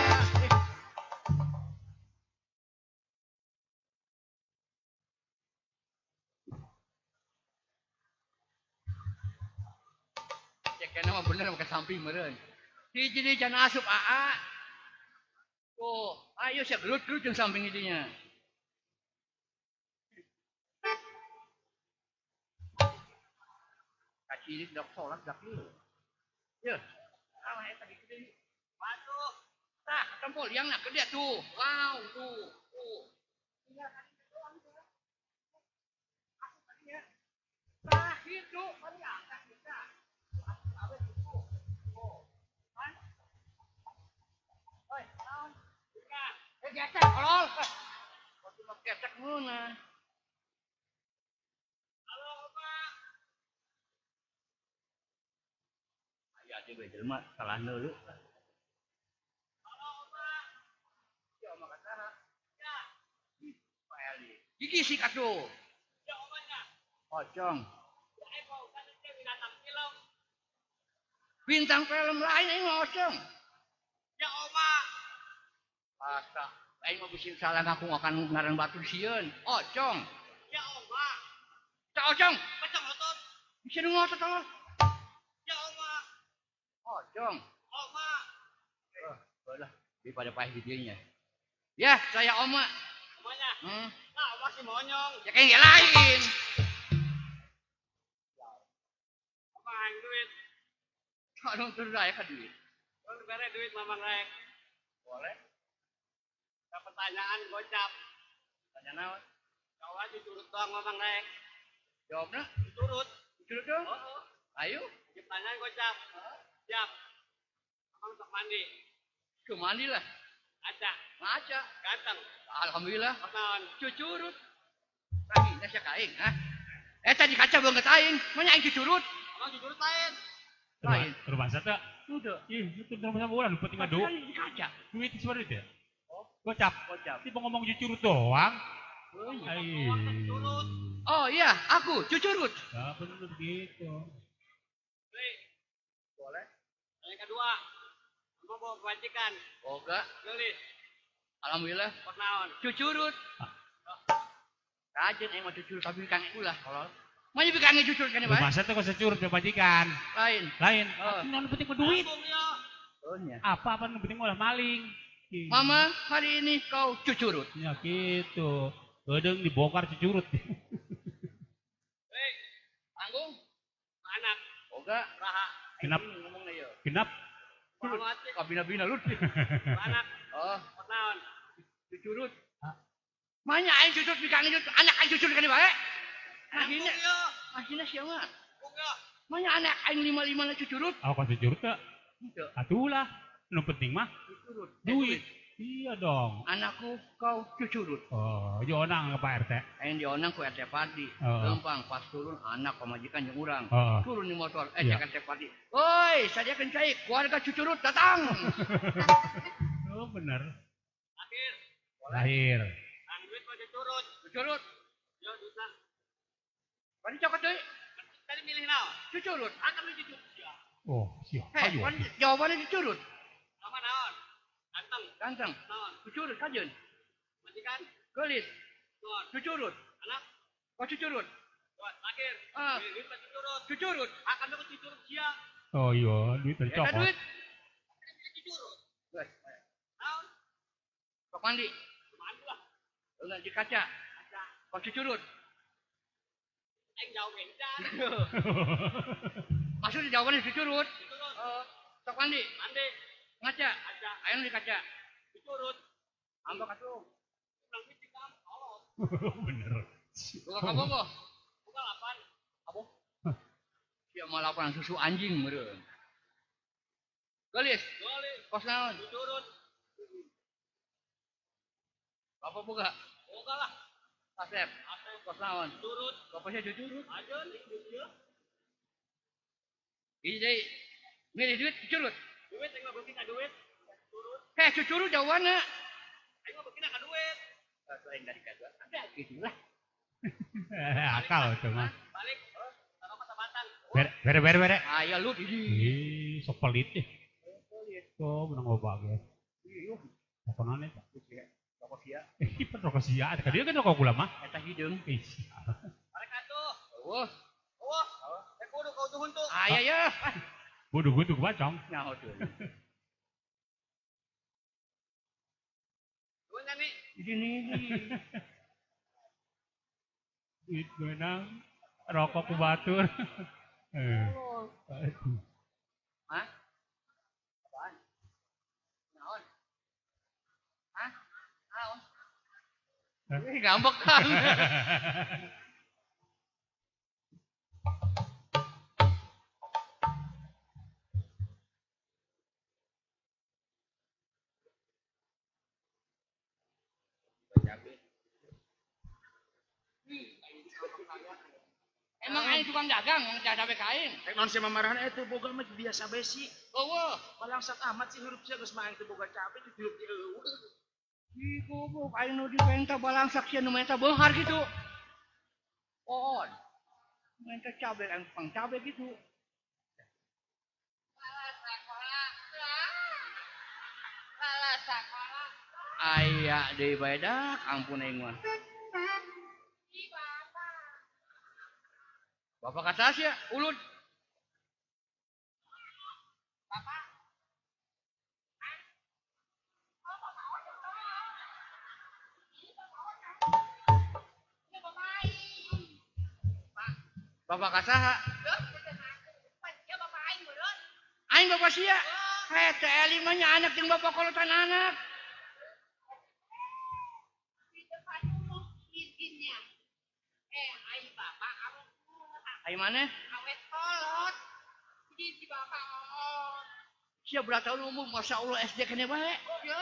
Cekena mah bener make samping meureun. Hiji deui can asup aa. Tuh, ayo sia gelut-gelut jeung samping dinya. Kacirik dok salat dak ieu. Yeuh, alah eta di gede. Waduh. Tah, ketempol liangna gede tuh. Wow, tuh. Tuh. Tinggal kaki doang tuh. Asup tadinya. Tah, gitu. Mari angkat kita. Asup awe gitu. Tuh. Kan? Oi, naon? Eh, gesek, kolol. Waktu mah gesek meunah. Halo, Pak. Aya teh we jelema salah neuleu. Halo, Pak. Ya oma kataha. Ya. Pak Eli. Gigi sik atuh. Ya omanya. Pocong. Ya Pak Ustaz teh binatang film. Bintang film lain aing mah ocong. Ya oma. Asa aing mah bisi salah ngaku akan ngaran batur sieun. Ocong. Ya oma. Cak ocong. Pocong otot. Bisa nu ngotot tolol. Ya oma. Ocong. Oma. Balah, daripada paeh di dieu nya. Ya, saya oma. Omanya. Nah, oma si monyong. Ya kayak lain. Oma aing duit. Anu tur aya ka duit. Lu bere duit mamang rek. Boleh. Ada pertanyaan gocap. Tanya naon? Jawab diturut doang mamang rek. Jawabna? Diturut. Diturut dong. Oh. Ayo. Pertanyaan gocap. Siap. Mamang sok mandi. Ke mandi lah. Ngaca. Ngaca. Ganteng. Alhamdulillah. Naon? Cucurut. Lagi nya ka aing, ha? Eh tadi kaca banget aing. Manya aing cucurut? Mamang cucurut lain. Lain. Rumah teh. Udah. Ih, itu rumah urang nu penting mah Di kaca. duit sebenarnya teh. Gocap. Gocap. Tiba ngomong cucurut doang. Ai. Oh iya, aku cucurut. Ya bener gitu. Boleh. Yang kedua, kamu bawa kebajikan. Boga. Gelis. Alhamdulillah. Naon? Cucurut. Rajin aing mah cucurut tapi kang ulah kolol. Manya bikang cucurut kan bae. Masa teh kok securut kebajikan. Lain. Lain. Oh. Nu penting mah duit. Oh nya. Apa-apa nu penting ulah maling. Mama, hari ini kau cucurut. Ya gitu. Gedeng dibongkar cucurut. Hei, tanggung. Anak. Boga. Raha. Genap. Ngomongna ieu. Genap. Kabina-bina lut. Anak. Oh, naon? Cucurut. Manya aing cucurut bikang cucurut, anak aing cucurut kan bae. Akhirnya, akhirnya sia mah. Manya anak aing lima-lima na cucurut. Oh, kok cucurut teh? Henteu. Atulah, nu penting mah cucurut. Duit. Iya dong. Anakku kau cucurut. Oh, dionang ke Pak RT. Aing dionang ku RT Pardi. Oh. Lempang pas turun anak pamajikan jeung urang. Oh. Turun di motor, eh Iya. cek RT Pardi. Woi, sadiakeun cai, keluarga cucurut datang. Oh, bener. Lahir. Lahir. Ang duit mah cucurut. Cucurut. Yo duitna. Pan cokot deui. Tadi milih naon? Cucurut. Ah, kami cucurut. Oh, sia. Heh, pan jawabannya cucurut. Sama naon? Ganteng. Ganteng. Naon? Cucurut kajeun. Majikan? Geulis. Naon? Cucurut. Anak? Kok cucurut? Lahir. Ah. Duit mah cucurut. Cucurut. Ah, kami kok cucurut sia. Oh iya, duit Eta tercokot. duit. Cucurut. Geus. Naon? Sok mandi. Mandi lah. Enggak di kaca. Kaca. Kok cucurut? Aing jauh encan. Maksudnya jawabannya cucurut. Cucurut. Sok mandi. Mandi. Ngaca. Kaca. Ayo di kaca. Cucurut. Ambak atuh. Urang micik am. Kolot. Bener. Boga kabogoh. Boga 8. Apa? Sia mah 8 susu anjing meureun. Geulis. Geulis. Kos naon? Cucurut. Bapak boga? Boga lah. Asep. Asep. Kos naon? Cucurut. Bapak sia cucurut. Ajeun ieu. Ieu deui. Milih duit cucurut. Duit aing mah beuki ka duit. Cucurut. Heh, cucurut jawabanna. Aing mah beukina ka duit. Atuh aing dari kadua. Ada kitu lah. Akal tuh mah. Balik. Rokok sabatang. Bere bere bere. Aya lu di. Ih, sok pelit deh. Oh, menang loba ge. Iya. Rokok naon eta? Rokok sia. Ih, pan rokok sia. Ka dieu kan rokok gula mah. Eta hideung. Ih. Mereka tuh. Eueuh. Eueuh. Eh kudu kau tuh huntu. Aya ya. Kudu kudu bacong. Nyaho tuh. Nuhun nih. Di sini. Duit menang rokok ku batur. Hah? Apaan? Naon? Hah? Naon? Ih, ngambek kan. Emang aing tukang dagang, mau cabe ka aing. Rek naon sia mamarahan eta boga mah biasa bae sih. Eueuh, Balangsat amat sih hirup sia geus mah aing teu boga cabe hirup di eueuh. Ih, goblok aing nu dipenta balangsak sia nu menta beunghar kitu. On. Menta cabe aing tukang cabe kitu. Salah sakola. Salah sakola. Aya deui bae dak, ampun aing mah. Bapak kata sia, ulun. Bapak. Hah? Oh, Bapak ojek dong. Ini Bapak ojek. Ini Bapak aing. Pak. Bapak kasaha? Duh, pan sia Bapak aing meureun. Aing bapak sia. Heh, teh Eli mah nya anak jeung bapak kolotan anak. Di depan umum izinnya. Aing bapak awet. Aing maneh? Awet kolot. Jadi si bapak on. Sia berapa tahun umur, Masya Allah SD kene bae. Ya.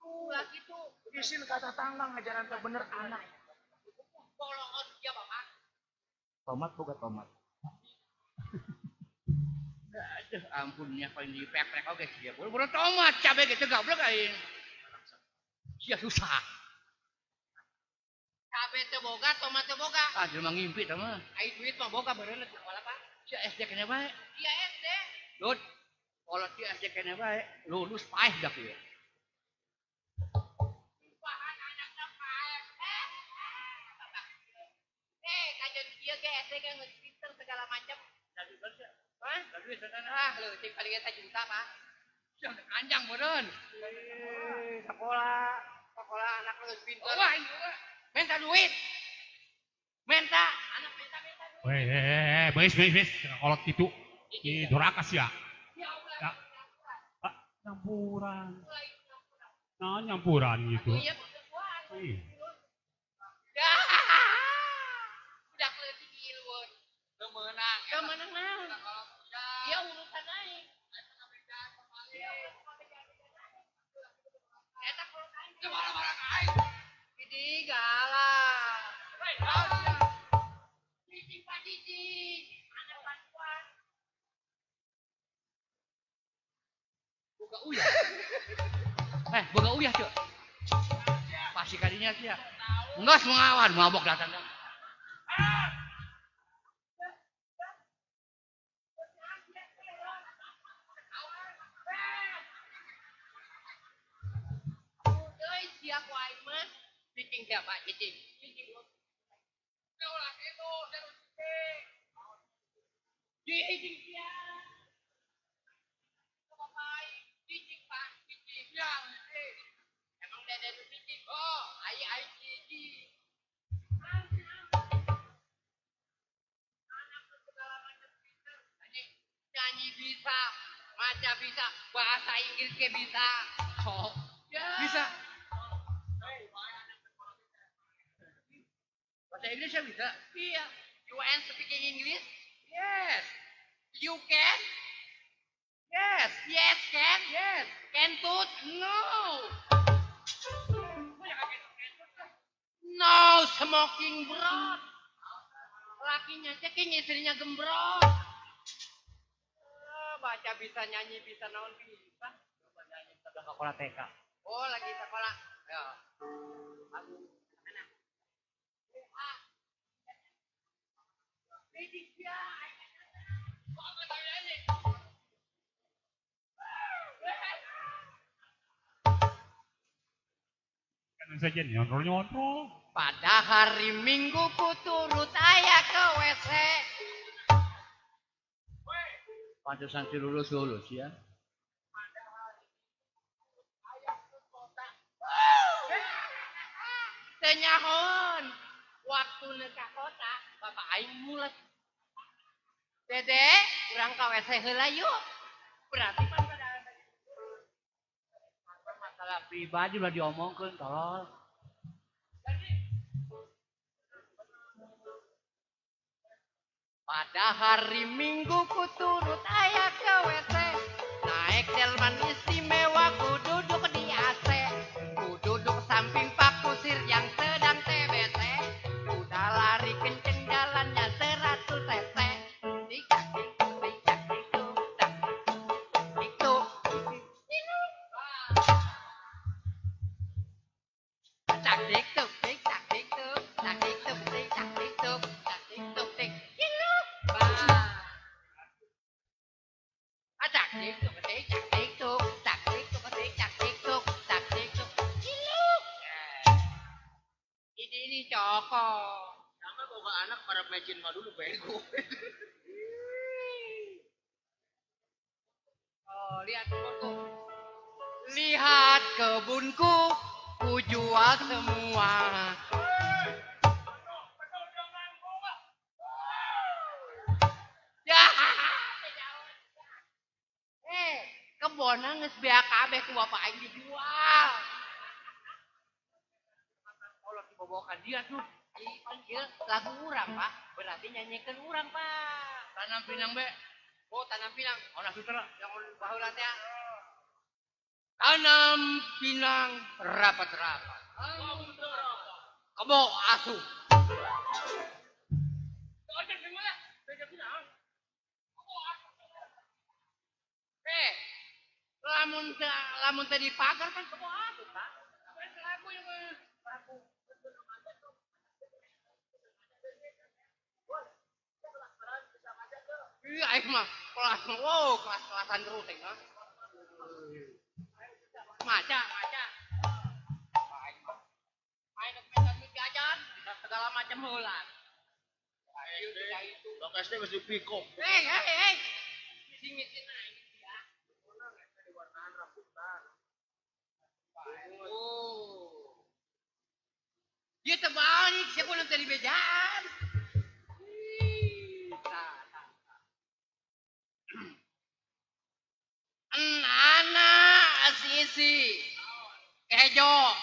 Ulah gitu. Isin kata tanggang ngajaran teh bener anak. Bolongon dia bapak. Tomat boga tomat. Aduh, ampunnya paling dipek-pek oge sia. Boro-boro tomat cabe ge teu gablek aing. Sia susah. Cabe teu boga, tomat teu boga. Ah, jelema ngimpi tah mah. Ai duit mah boga beureun sekolah, Pak. Sia SD kene bae. Iya SD. Dut. Kolot sia SD kene bae, lulus paeh dak ieu. Bahan anakna paeh. Bapak. Kajeun kieu ge SD ge geus pinter segala macam. Hah? Ah, leutik paling ge 1 juta, Pak. Sia kanjang meureun. Sekolah, sekolah anak geus pinter. Wah, aing minta duit. Minta. Anak minta-minta duit. Weh, beis beis beis kolot kitu. Ih, duraka sia. Ya Allah. Ya. Ah, nyampuran. Nah, nyampuran gitu. Iya, perempuan. Ih. Ya. Udah leutik ilueun. Teu meunang. Teu meunang naon. Iya urusan aing. Iya Eta kolot aing. Teu marah-marah ka aing. Idi galak. Hei, naon sia? Cicing Pak Cicing. Anak bantuan. Boga uyah. Boga uyah, Cuk. Asik kadinya sia. Enggak mengawan mabok datang. Euy sia ku aing mah cicing siapa cicing. Cicing. Ulah kitu, terus cicing. Cicing sia. Bapak aing cicing Pak, cicing. Ya, cicing. Emang dede nu cicing. Oh, ai ai cicing. Anak segala macam pinter. Nyanyi bisa, maca bisa, bahasa Inggris ke bisa. Oh, Ya. bisa. Bahasa Inggris ya bisa? Iya. You can speaking English? Yes. You can? Yes. Yes, can? Yes. Kentut? No. No smoking bro. Lakinya ceking, istrinya gembrot. Baca bisa, nyanyi bisa, naon bisa. Udah sekolah TK. Oh, lagi sekolah. Ya. Aku mana? Ah. Kan saja nyontrol-nyontrol. Pada hari Minggu ku turut ayah ke WC. Pantesan si lulus-lulus ya. Tenyahon. Waktu neka kota, bapak aing mulet. Dede, urang ka WC heula yuk. Berarti pan pada masalah pribadi udah diomongkeun tolol. Pada hari Minggu ku turut ayah ke WC. Naik delman istimewa ku duduk di AC. Ku duduk samping Pak Kusir yang sedang TBT. Udah lari kenceng jalannya 100 cc. Tikak tiktuk tikak tiktuk tak tiktuk. Tak tiktuk tik tak tiktuk tak tiktuk tik tak tiktuk tak tiktuk tik. Tak tiktuk tik tak tiktuk tak tiktuk tik tak tiktuk tak tiktuk ciluk. Ini coko. Sama boga anak para mecin mah dulu bego. Oh, lihat kebunku. Lihat kebunku, ku jual semua. Ya. Kebonna geus beak kabeh ku bapak aing dijual. Kolot dibobokan dia tuh. Ih, pan ieu lagu urang, Pak. Berarti nyanyikeun urang, Pak. Tanam pinang be. Oh, tanam pinang. Ona sutera yang baheula teh. Tanam pinang rapat-rapat. Kebo asu. Lamun teh dipagar kan kebo asu, Pak. Lagu yang lagu. Iya, aing mah kelas, wow, kelas-kelasan terus aing mah. Maca, maca. Aing mah. Main medan jajan, segala macam heula. Itu. Bang SD geus dipikok. Hei, hei, hei. Misi-misi aing ya. Oh. Dia terbalik, siapa nanti di bejaan. Anak sisi kejo.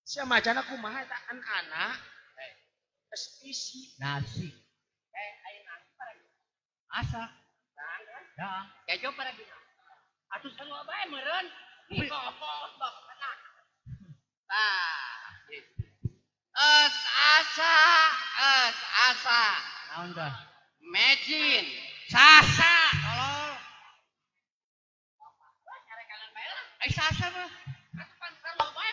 Sia macana kumaha eta anak isi nasi. Ayo nasi para asak. Dang. Kejo para gina. Atuh sarua bae meureun. Tah. Es asa, es asa. Naon tah? Mecin. Sasa. Tolol. Cari kanan bae lah. Ai sasa mah. Atuh pan sarua bae.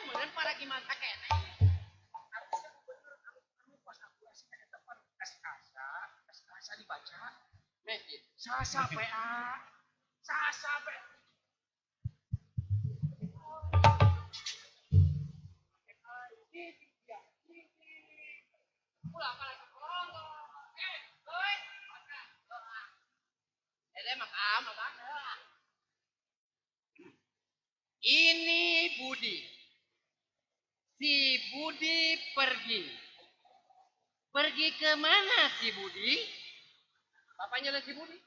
Masjid. Sasa PA. Sasa PA. Ini Budi. Si Budi pergi. Pergi ke mana si Budi? Bapaknya lah si Budi.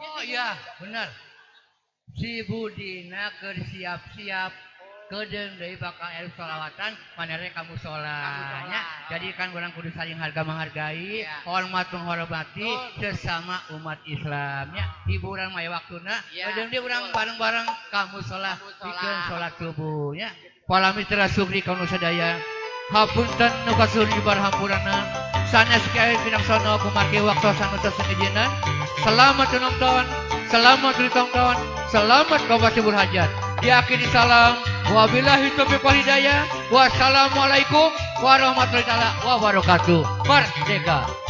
Oh iya, benar. Si Budina keur siap-siap kedeung deui bakal el sholawatan manere ka musola nya. Jadi kan urang kudu saling harga menghargai, hormat menghormati sesama umat Islam nya. Hiburan mah waktuna, kedeung deui urang bareng-bareng ka musola pikeun salat subuh nya. Para mitra sugri ka nu sadaya. Hapunten nu kasuri barhampurana. Sanes kiai pinaksono kumargi waktu sanutos sangijinan. Selamat menonton, selamat ditonton, selamat kau hajat. Diakhiri salam, wabillahi taufiq wal hidayah. Wassalamualaikum warahmatullahi wabarakatuh. Merdeka.